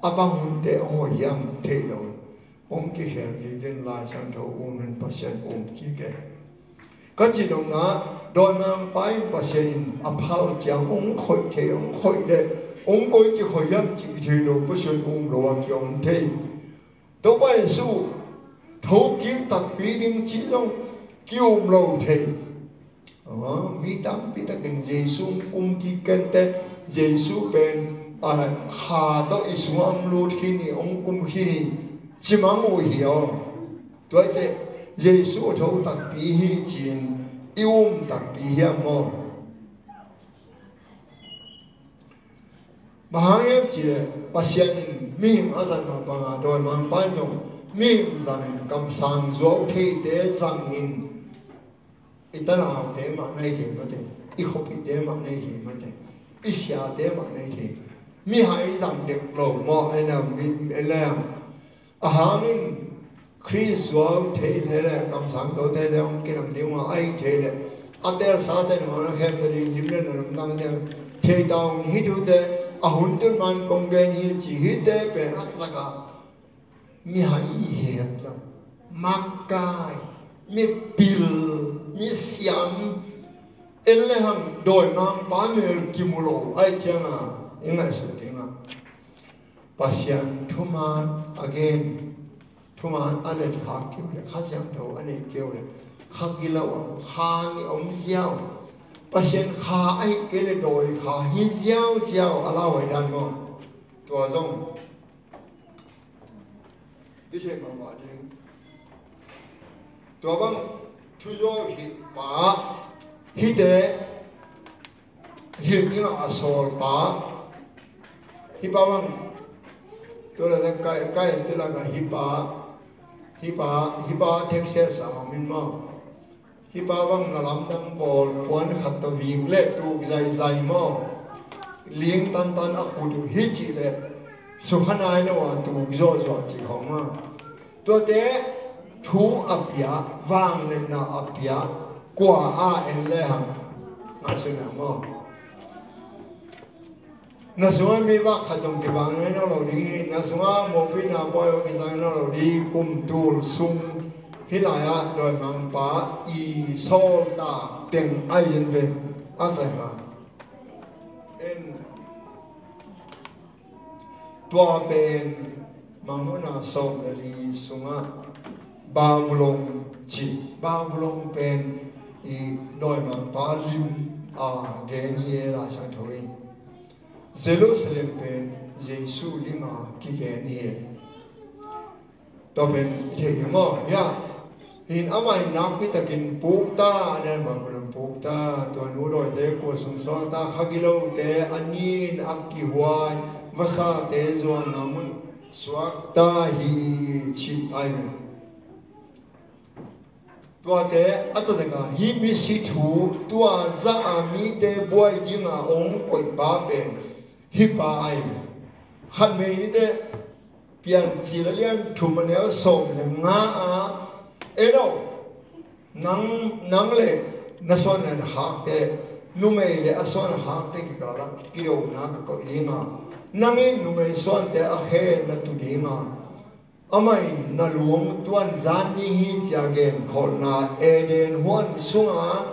A bang hunte ong hoih hiam thei lo. Hong kikhel kik in, Lai Siangtho um in, Pasian um kik e. Ka cih nopna, dawimangpa in Pasian in a phal ciang hong khoih thei, hong khoih le hong koi ci khoih hiam cih kithei lo, Pasian um lo a kiom thei. Topa Jesu thokik takpi ding cih zong ki-um lo thei. Aw, mi tampi takin Jesu kum kik kente, Jesu pen, a, kha tawh i sungah hong lut khin hi, hong kum khin hi, ci mang uh hi aw. Tuate Jesu a tho takpi hi ci-in i um takpi hiam maw? Bang hang hiam cih leh Pasian in mihing a zat mah bangin dawimangpa in zong mihing zangin kamsang zuau theite zangin i tanaute mah na hi thei mate, i khuapihte mah na hi thei mate, i siate mah na hi thei. Mihai zang dek lo maw, a hang in Khrist zuau thei leh, kamsang zuau thei leh hong kinang ding uh a, a hi thei leh a telsate na mah na khemte ding lim le na lamdangte thei ta un. Hih thute a hun tun man kong gen hi ci, hihte pen a takah mihai hi het lo, makkai, mipil, misiam, en le hang dawimangpa mel kimu lo ahih ciangin i ngaihsut dingah Pasian thuman a gen, thuman a neihkhak kei uh leh, Kha Siangtho a neih kei uh leh, kha gilo a, kha nih om ziau. Pasian kha ahih kei leh dawi kha hi ziauziau a lauhuai dan maw? Tua zong i theih mahmah ding. Tua bang thuzaw hih pa, hihte hilh dingah a sawl pa, hih pa bang, tua leh kai, kai ti lakah hih pa, hih pa, hih pa Texas a om in maw? Hih pa bang na lamdang pawl puan khat tawh vik leh tuk zaizai maw? Ling tantan a khut uh hi cih leh sukha nai lo a tuk zuahzuah cih khawng a. Tuate thu a pia, vangliatna a pia, kua a en le hang ngaihsun a maw? Na sungah mi vak khat zong kibang nai nawn lo ding hi. Na sungah mawhpuina pawi aw kizang nawn lo ding. Kum tul sung hih lai-ah dawimangpa i sawltak teng a in ve a tai ha. En tua pen Mamuna sawm le li sungah Babulon ci, Babulon pen i dawimangpa lim a gen hi e, Lai Siangtho in. Jerusalem pen Jesu lim a kigen hi. Tua pen i theih ding maw? Hia, hin amah in nakpi takin pukta, a nen Babulon pukta, tua nu dawite kua sung sawlta, kha gilote a nin a kihuai, vasate zuanna mun suakta hi, cih ai ve. Tuate a taktak a, hih misi thu tua zah a mite buai dinga hong koihpa pen hih pa ahi ve. Khat vei nite Piancil a lian thum a neu sawm le nga ah, en aw, nang, nang le na suan le na khakte, numei le a suan a khakte kikalah kidona ka koih dinga, nang in numei suante a khe na tu dinga, amah in na luang tuan zan ding hi, ci-a genkholhna, Eden huan sunga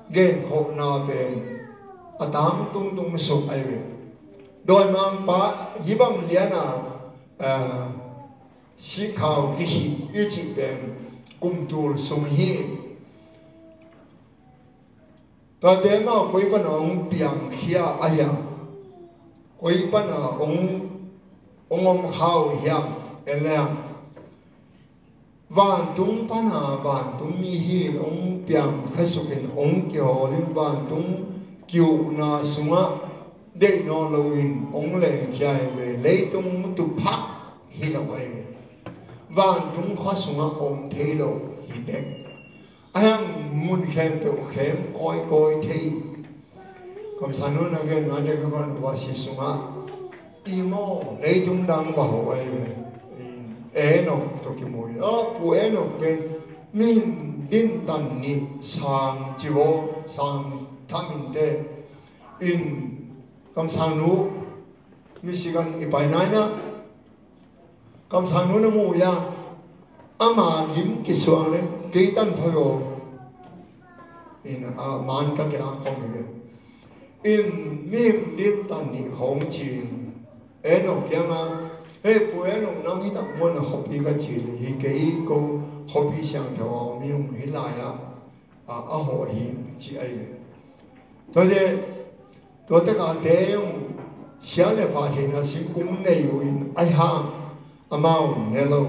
genkholhna pen a tangtung tung suk ahi ve. Dawimangpa hih bang liana, eh, sikhau kikhih i cih pen kum tul sung hi. Tuate amau koi pana hong piangkhia a hiam? Koi pana hong, hong om kha uh hiam? En le hang, vantung pana vantung mi hi-in hong piangkhia sukin hong kihawl in, vantung ki-ukna sungah deih nawn loin hong lengkhia hi ve. Leitung tu phak hi lo ahi ve. Vantung khua sungah om thei lo hi bek. A hiang mun khempeuh khem kawikawi thei. Kamsang nu na gen na dek a kon vasi sungah i maw leitung dang va ho ahi ve. Enok tawh kimu in. Aw, Pu Enok pen min din tan nih sang ci vo, sang tham in te in kamsang nu Michigan i pai nai na. Kamsang nu na mu uh hia? Ama lim kisuang le kei tan phai aw. In a man ka kilak khawm hi ve. In mihing din tan nih khawng ci-in Enok kiangah, hei Pu Enok, nang hi tak muan a khuapi ka ci le hi kei, ko khuapi siangtho a om hi ung, hih lai-ah a, a hawh hi, ci ahi ve. Tuate, tuate kate ung sia le pha theihna singkung nei uh in, ahi hang amau ne lo.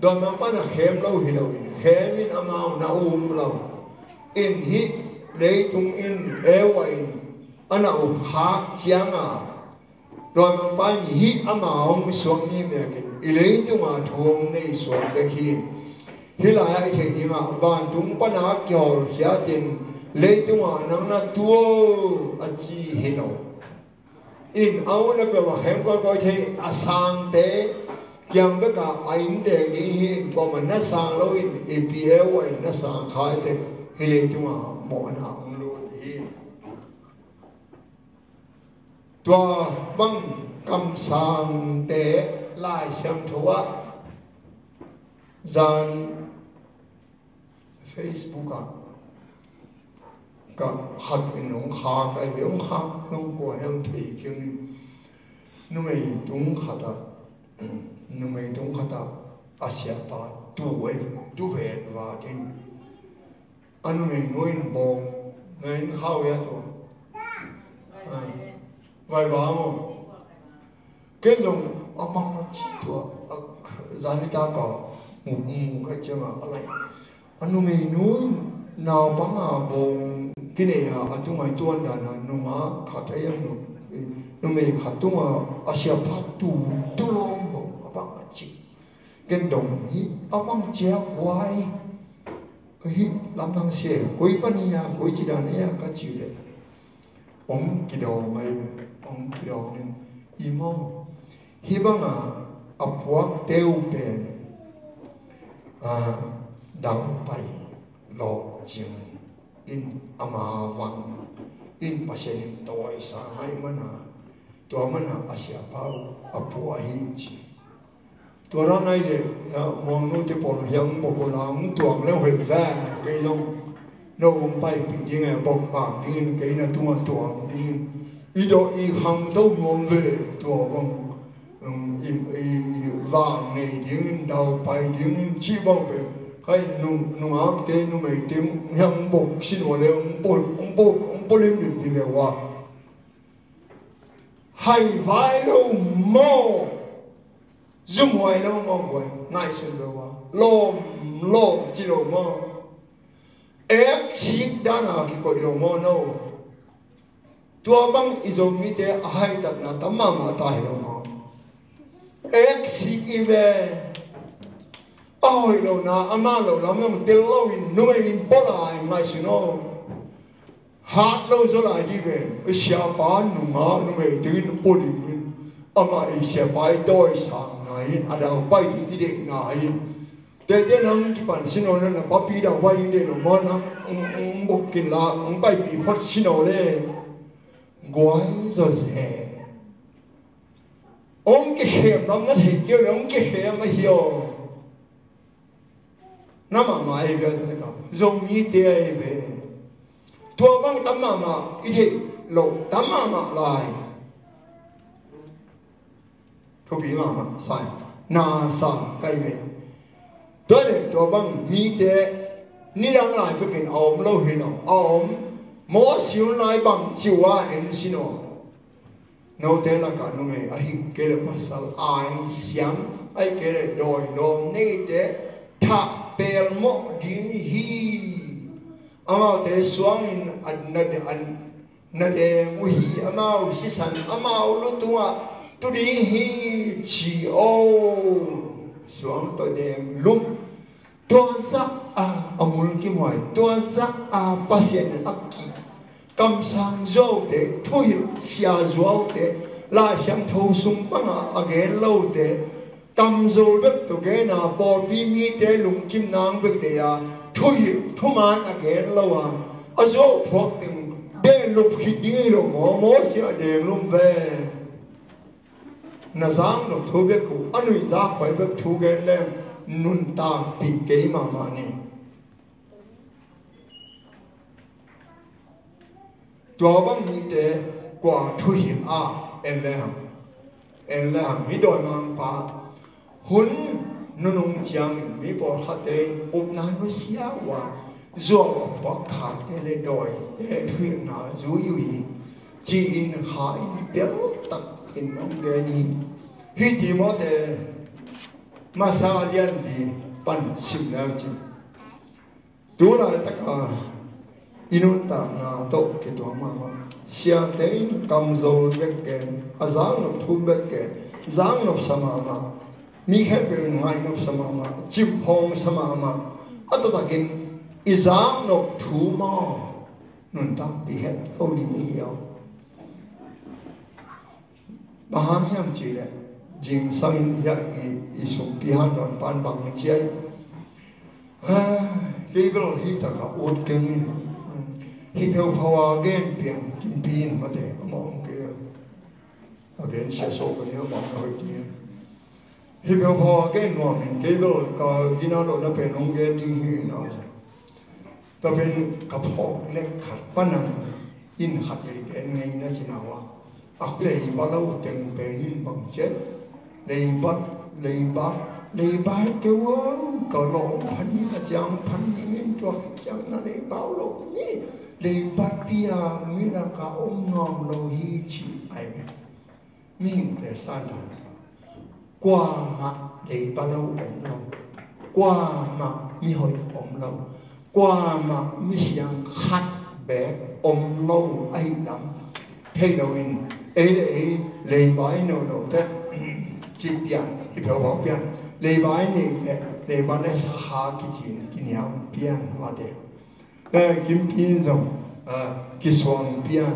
Dawimangpa na khem lo hi lo in, khem in amau na um lo. In hih leitung in Eva in a na up khak cianga Dawimangpa in hih ama hong suak mi mekin i leitunga thu hong nei suak bek hi. Hih lai-ah i theih dingah vantung pana kihawlkhiatin leitunga nang na tu o a ci hi lo. In a hun a peuh a khem kawikawi thei a sangte kiang bekah a inntek ding hi. In kuamah na sang loin i P L in na sang kha hi teh hih leitunga mawhna hong lut hi. Tua bang kamsangte Lai Siangtho ah Zan Facebook ah ka khat in hong khak ai ve, hong khak nong kua hiam thei keng in, numei tung khat ah, numei tung khat ah a siapa tu ai, tu vet vat in, a numeinu in bawng na in khau ia tua. Vai bang aw. Ken zong a mang a ci tua, a zani ta ka mu mu ka ciang a lai. A numeinu in naupang a bawng kinei a, a tungai tuan dan a nungak khat a iang nu, numei khat tung a, a siapa tu, tu lawm bawng a bang a ci. Ken dong hi a bang cia guai. Ka hi lamdang sia, koi pan hi a, koi ci dan hi a ka ci le. Ong kidawng mai, ong kidawng in, i maw, hi bang a, a puak teu pen a, dang pai lawk cing in ama vang in Pasian in tawisa mai mana, tua mana a siapa uh a pua hi ci. Tua dan ai le, muangnu te pawl hiang bawk uh la, hong tuang le hoih ve, kei zong no hong paipih ding e, bawk bak dingin kei na tungah tuang dingin i dawh i khangto nuam ve, tua bang, um, i, i, i vang nei dingin, dal pai dingin, ci bang pen, kai nung, nungakte, numeite hiang bawk sin uh le, hong pawh, hong pawh, hong pawh limlim hi ve ua. Hai vai lo maw? Zumhuai lo maw, huai ngaihsun lo a, lawm, lawm ci lo maw? Ek sik dana kikoih lo maw no? Tua bang i Zomite a haitatna tam mahmah ta hi lo maw? Ek sik i ve. A hoih lo na, ama lo lam zong tel lo in, numei in pawh lai ngaihsun aw. Hat lo zaw lai dih ve, i siapa nungak numei tengin pua ding in, amah i siapa i dawi sang nai in, a dang pai ding i deih nai in. Tete nang kipan sin aw na, na papi dang pai ding deih lo maw, nang, ong, ong bok kin la, ong paipih phot sin aw le. Guai zaw ze. Ong kikhem lam na thei kei aw le, ong kikhem ahi aw. Na mahmah ei ve, a tua ka zong mite ei ve. Tua bang tam mahmah i theih loh tam mahmah lai. Thupi mahmah sai na sa kai ve. Tua le tua bang mite nidang lai pekin a om lo hi lo, a om. Mawsiun lai bang ciu a en sin aw. Note lakah numei ahih kei le pasal ai siam, ahih kei le dawi lawm neite thah pelmawh ding hi. Amaute suangin a na, a na deng uh hi, amau sisan, amau lutungah tu ding hi ci aw. Suang tawh deng lum. Tua zah a, a mulkimhuai, tua zah a Pasian in a ki kamsang zuaute, thuhilh sia zuaute, Lai Siangtho sung bangah a gen lote, kamzul bek tawh gen a, pawlpi mite lungkim nang bek deih a, thuhilh thuman a gen lo a, a zuau phuak teng den lup khit ding hi lo maw, Mawsia a deng lum ve. Na zaknop thu bek uh, a nuih zakhuai bek thu gen leng nuntakpih kei mahmah ni. Tua bang mite kua thuhilh a en le hang, en le hang, hih dawimangpa hun nunung ciangin mi pawlkhatte in upna nusia uh a, zuau a phuak khate le dawite thuhilhna zui uh hi, ci-in kha in teltakin hong gen hi. Hih Timote masa lian li pan sim leu cin, tu laitaka i nuntakna tawh kituak mahmah. Siate in kamzol bek gen, a zaknop thu bek gen, zaknop sa mahmah. Mi khempeuh in ngainop sa mahmah, cimphawng sa mahmah. A taktakin i zaknop thu maw, nuntakpih het lo ding i hi aw. Bang hang hiam cih leh, zingsangin hiah i, i sumpi handawn pan bang ci ai. Kei bel hih takah ut keng in, hih pheupha a gen pian kimpi in mate, a mawng kei a, a gen sia sawh ka nia, a mawng ka hoih kei a. Hi peuhpeuh a kei nuam in kei bel ka gina lohna pen hong gen ding hi na. Tua pen ka phawk lek khat pa nang in khat vei gen ngei na ci na uh a. A leiba lo teng pen in bang ciat. Leiba, leiba, leiba keu a ka lawm phan in a ciang phan in tua khit ciang na leiba lo ni. Leiba pia mi laka om nuam lo hi ci ai ve. Mihingte sa dan kuamah leiba lo om lo, kuamah mihoih om lo, kuamah misiang khat beek om lo ahi lam thei loin, ei le ei leiba i no lo te ci pian, i peuhpeuh pian, leiba i neih le leiba le sa ha kici in kiniam pian mate. Eh, Kimpi in zong, ah, kisuang pian.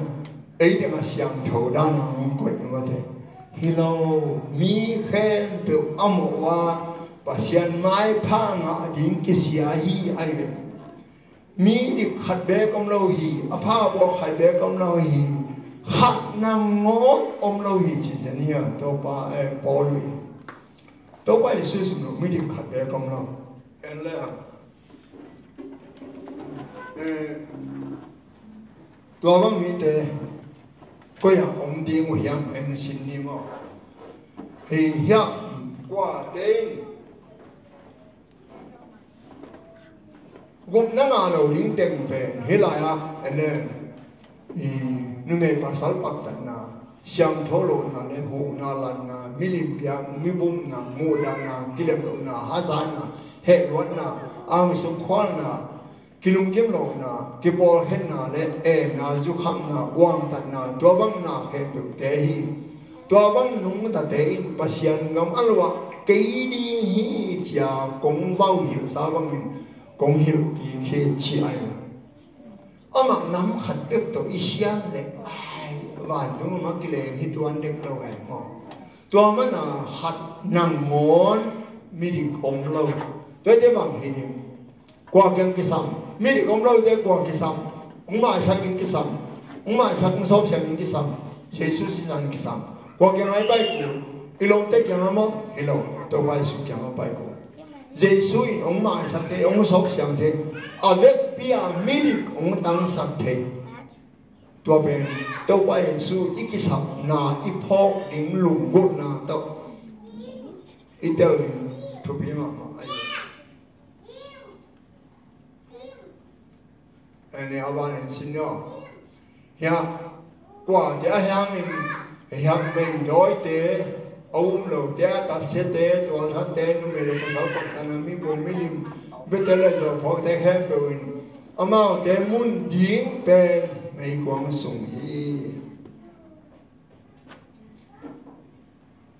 Ei teng a siangtho dan a hong koih mate. Hi lo, mi khempeuh a mawh a Pasian maipha ngah ding kisia hi ai ve. Mi dik khat beek om lo hi, a pha a bawk khat beek om lo hi. Khat nangawn om lo hi ci zen hi a, Topa, eh, Paul in. Topa Jesuh sim lo, mi dik khat beek om lo. En le a. Eh, tua bang mite koi ah om ding uh hiam en sin ni maw? Hei hiam kuate in gupna ngah lo ding teng pen hih lai-ah en le. I, numei pasal paktatna, siangtho lohna le huhna lanna, milim piak, mibumna, muhdahna, kilem lohna, hazatna, hehluatna, angsung khualna, kilungkim lohna, kipawlkhenna le enna, zukhamna, uangtatna, tua bang na khempeuhte hi. Tua bang nungtate in Pasian gam a luah kei ding hi cia kong vauhilhsa bangin kong hilh kik hi ci ai. Amah nam khat peuh tawh i sian leh, ai, vantung mah kileng hi tuan dek lo ai maw? Tua mana khat nangawn midik om lo. Tuate bang hi ding? Kua kiang kisam? Midik om lote kua kisam? Hong maisak ding kisam. Hong maisak, hong sawpsiang ding kisam. Jesu sisan kisam. Kua kiang ai pai kul? I lawmte kiang a maw? Hi lo. Topa Jesu kiang a pai kul. Jesu in hong maisak thei, hong sawpsiang thei, a vekpi a midik hong tangsak thei. Tua pen Topa Jesu i kisapna, i phawk ding lunggulhna tawh i tel ding thupi mahmah ahi. Ene a ban en sin no. Hiah kuate a hiangin hiah meidawite, a um lote, a tatsiate, tualthatte, numei le pasal paktatna, mibum milim, bete le zawphawkte khempeuh in amaute mun ding pen meikuang sung hi.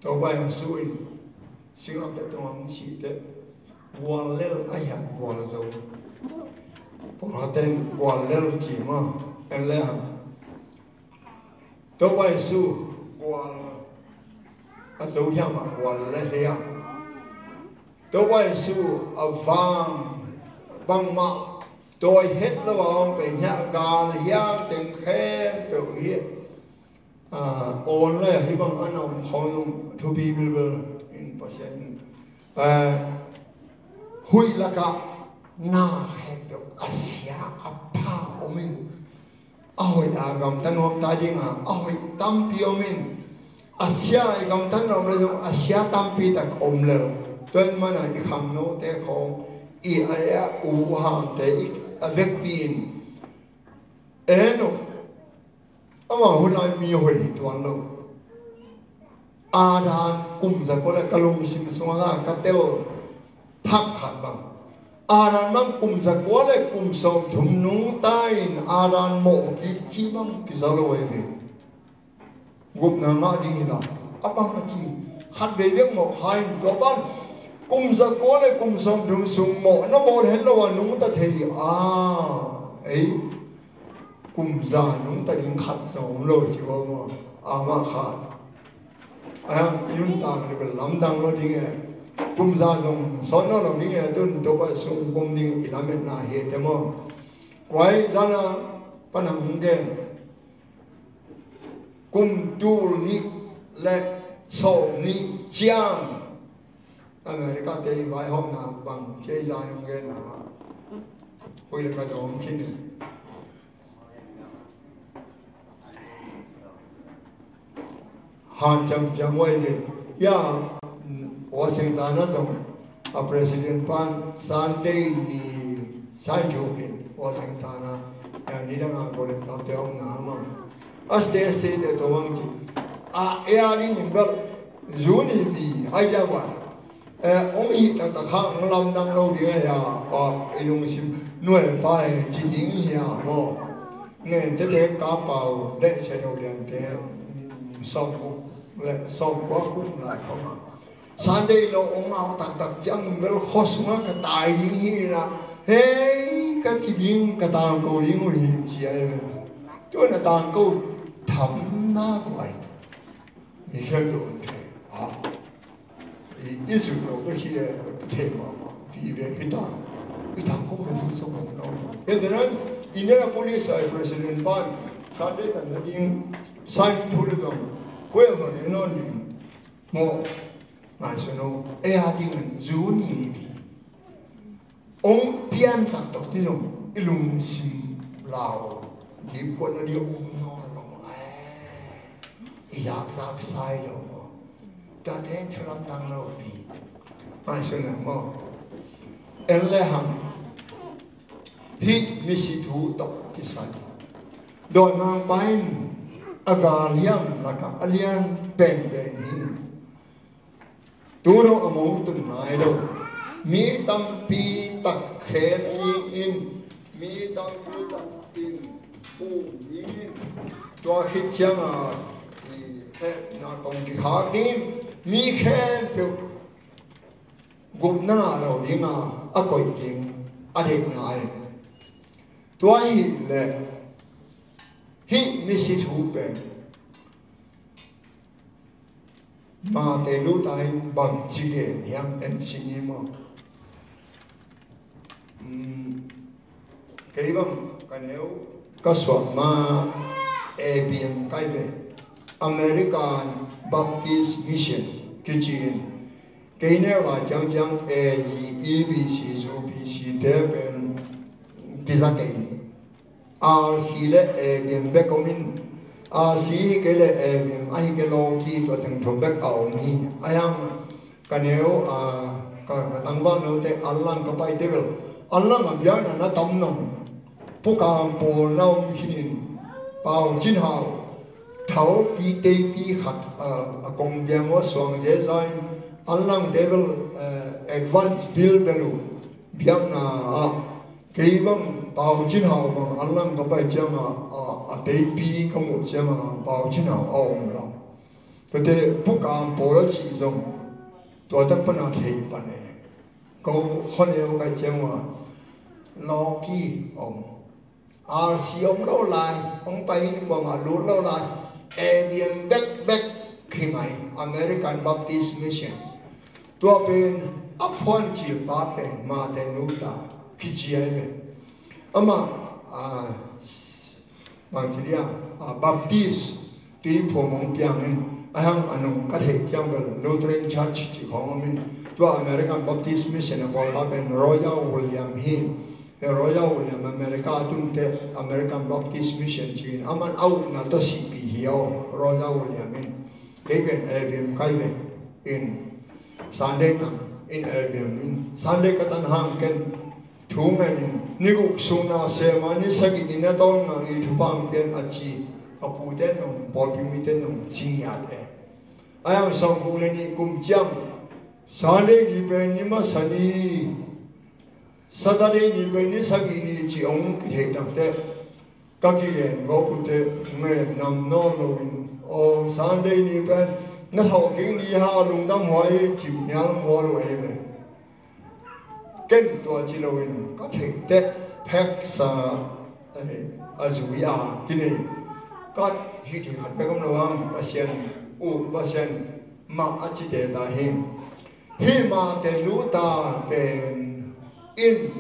Topa Jesu in singlamteh tungah hong sih teh guallel a hiam gualzo? Pawlkhatte in guallel ci maw? En le hang. Topa Jesu gual a zo hiam a guallel hiam? Topa Jesu a vang bangmah tawi het lo a om pen hiah gal hiam teng khempeuh hi. Ah, online ah hih bang a na om khawng zong thupi bilbel in Pasian in, ah, huih lakah na khempeuh a sia a pha om in, a hoih a gamta nuam ta ding a, a hoih tampi om in, a sia a gamta nuam le zong a sia tampi tak om lel. Tua ahih manin i khangnote khawng, i a, a u hangte i a vekpi in en uh. Ama hun lai mi hoih hi tuan lo. Adam kum zakua le ka lungsim sungah ka tel thak khat bang, Adam bang kum zakua le kum sawmthum nungta in Adam mawh kik ci bang kiza lo ahi ve. Gupna ngah ding hi la, a bang a ci khat vei bek mawh kha in tua pan kum zakua le kum sawmthum sung mawh na bawl het lo a nungta thei a, ei. Kum za nungta ding khat zong om lo ci vo maw? Amah khat. A, i nuntak le bel lamdang lo ding e. Kum za zong sawt nawn lo ding e, tun Topa sung kum ding i lametna hi te maw? Kuai zana panang hong gen. Kum tul nih le sawm nih ciang America te i vaihawmna bang ci a i zan hong genna. Hui le ka dawm khin. Hanciam ciam huai ve. Ya, Washington ah zong a president pan Sunday ni sign thu khin Washington ah. Ya, nidang a golden cup te om na ma. A state state te to mang ci. A, e a ding in bel. Juni bi, hai dia wa. Eh, hong hih taktak hang hong lamdang lo ding a hia, a, i lungsim nuai pa e ci ding hi a maw. Ngen tete ka pau leh sia no lian te, sawm kuk leh sawm kua kuk lai khawng a. Sunday lo hong au taktak ciang bel khuasung a ka tai ding hi na. Hei, ka ci ding, ka tangko ding uh hi ci a e. Tuan a tangko tham na guai. Mi khempeuh in thei. Ah. I, i zui lo ka hi e, ka thei mahmah. Vive hi ta. I tangkong na ding sawm lo. Enten an, Indianapolis ah i president pan Sunday tan na ding sign thu le zong. Kuel ma ding non ding. Mo. Ngai sano. E a ding an. Juni bi. Hong pian taktak ci zong i lungsim lau dipkuatna ding hong nawn lo. Eh, i zakzak sai lo maw? Tuate thu lamdang lo pi. Ngaihsun le maw? En le hang hih misi thu tawh kisai. Dawimangpa in a gal hiam lakah a lian penpen hi. Tu dong a mong tun nai lo. Mi tampi tak khem dingin, mi tampi tak in um dingin, tua khit cianga i hehna kong kikhak dingin, mi khempeuh gupna ngah lo dinga a koih ding a deihna ahi. Tua hileh hih misi thu pen Mate Luta in bangci gen hiam en sini maw? Kei bang ka neu ka suak ma A B M kai ve, American Baptist Mission kici in. Kei neu lai ciangciang A G, E B C, U B C te pen kiza kei. R C le A B M bek om in, R C hi kei le A B M ahi kei lo ki tua teng thum bek a om hi. A hiang ka neu a ka, ka tangval note an lang ka paite bel an lang a biakna na tam nong. Pukam pawl na om khinin Pau Cin Hau thalpi teipi khat a, a kong biang ua suang zezain an lang te bel, eh, advance bill belu biakna ah Kei bang Pau Cin Hau bang an lang ka pai cianga a, a teipi ka muh cianga Pau Cin Hau a om lo. Tuate Pukam pawl a cih zong tua tak pana thei pan e. Ko khoneu kai cianga lawki om. R C om lo lai, hong pai in kuama lut lo lai. A B M bekbek khi mai American Baptist Mission. Tua pen a phuan cilpa pen Martin Luther kici ahi ve. Amah, a, bangci dia, a, Baptist tuiphum hong piangin a hang a nung ka theih ciang bel Lutheran Church ci khawng om in tua American Baptist Mission a bawlpa pen Royal William hi. Royal William America a tunte American Baptist Mission ci in aman a upna tawh sihpih hi aw Royal William in. Kei pen A B M kai ve in Sunday tang in A B M in Sunday ka tan hang ken thu ngen in ni guk sungna sema ni sagih ni na tawn ngang i thupha ang pian a ci a pute nong pawlpi mite nong ci ngiat e. A yang sawm guk le nih kum ciang Sunday ni pen ni masa ni Saturday ni pen ni sagih ni ci hong kithei takte ka kigen gawpute ngen nam nawn loin aw Sunday ni pen na thawh kik ni ha lungdam huai cim nial mual uh ei ve. Ken tua ci loin ka theih teh pheksa a zui a kinei ka hih theih khat bek om lo ang Pasian uh Pasian mah a ci te ta hi. Hih Martin Luther pen in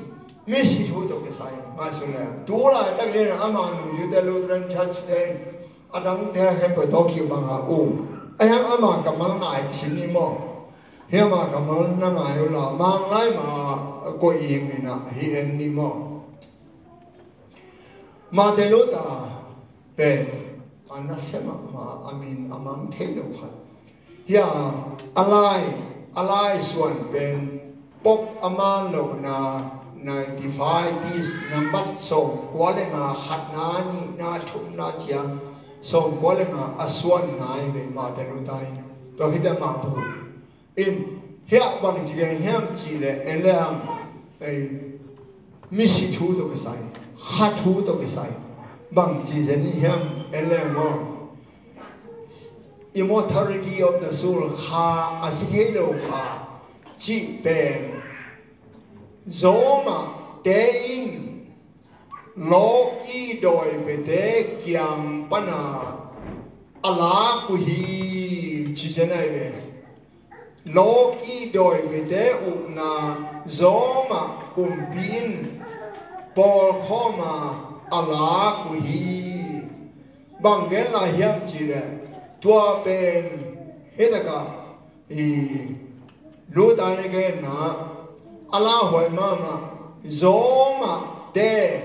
misi thu tawh kisai ngaihsun le tu laitak lian ama nungzuite Lutheran Church te in a dangte a khempeuh tawh kibang a um a hiang ama kammal ngai cin ni maw? Hiam a kammal na ngai uh la, Manglai mah koih ing in ah hih en ni maw? Martin Luther pen a nasia mahmah, a min a mang thei lo khat. Hia, a lai, a lai suan pen pok a man lohna, ninety-five tis, nambat sawmkua le nga, khatna, nihna, thumna, cia sawmkua le nga a suan nai ve Martin Luther in. Tua khit teh mah pu in, hia bangci gen hiam cih leh en leng, ei, misi thu tawh kisai, kha thu tawh kisai, bangci zen hiam en leng maw? Immortality of the soul, kha a si thei lo kha cih pen Roma te in lawki dawipiate kiang pana a lak uh hi, ci zen ai ve. Lawki dawipiate ukna Roma kumpi in pawlkhawma a lak uh hi. Bang gen lai hiam cih leh, tua pen hih takah i Luther in a genna a lauhuai mahmah, Roma te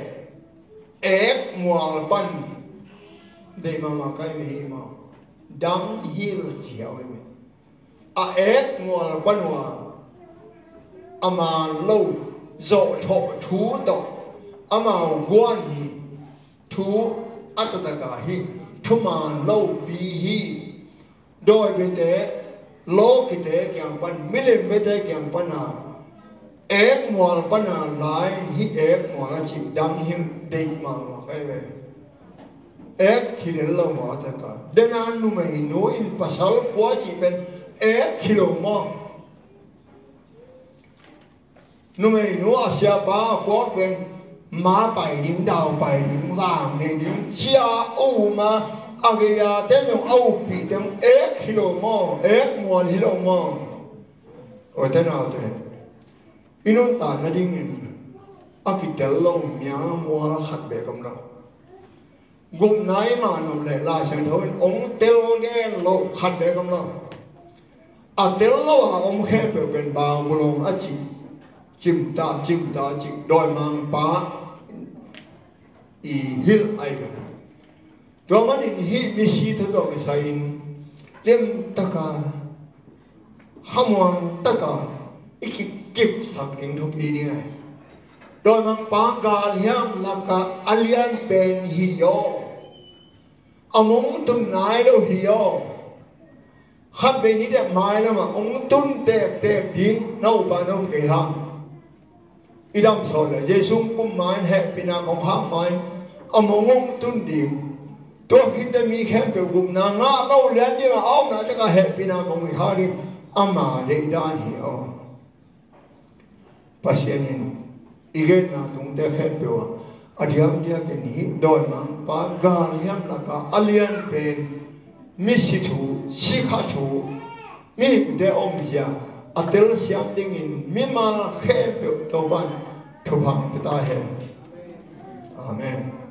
ekmual pan, deih mahmah kai mi hi maw, downhill ci hiau hi mi. A ekmual pan uh a, a man lo zawhthawh thu tawh amau guan hi. Thu a taktak a hi, thuman lopi hi. Dawipiate, lawkite kiang pan, milimpiate kiang pana ekmual pana la in, hih ekmual a cih downhill deih mahmah kai ve. Ek hi lel lo maw, a takah. Dena numeinu in pasal pua cih pen ek hi lo maw? Numeinu a siapa a kuak pen ma pai ding, dau pai ding, vang nei ding, cia a um a, a gei-a te zong a uppih teng ek hi lo maw, ekmual hi lo maw? Aw, te naute, i nuntak nadingin a kitel lo mial mual khat bek om lo. Gupna i man om leh Lai Siangtho in hong tel gen lo khat bek om lo. A tel lo a om khempeuh pen Babylon a cih, cimta, cimta cih, dawimangpa i hilh ai ve. Tua manin hih misi thu tawh kisai-in limtaka, hamuang taka i kikipsak ding thupi ding ahi. Dawimangpa galhiam laka a lian pen hi aw. A mong tun nai lo hi aw. Khat vei ni deuh mailamah hong tun tektek ding na upa na up kei hang. I dam sawt le Jesu kum ma-in hehpihna kong hap ma-in a mong hong tun ding. Tua khitte mi khempeuh gupna ngah lo lian dingah a omna tekah hehpihna kong i hak ding. Ama deihdan hi aw. Pasian in i genna tungte khempeuh ah a diakdiakin hih dawimangpa galhiam laka a lian pen misi thu, sikha thu, mihingte omzia a telsiam dingin mimal khempeuh Topan thupha pia ta hen. Amen.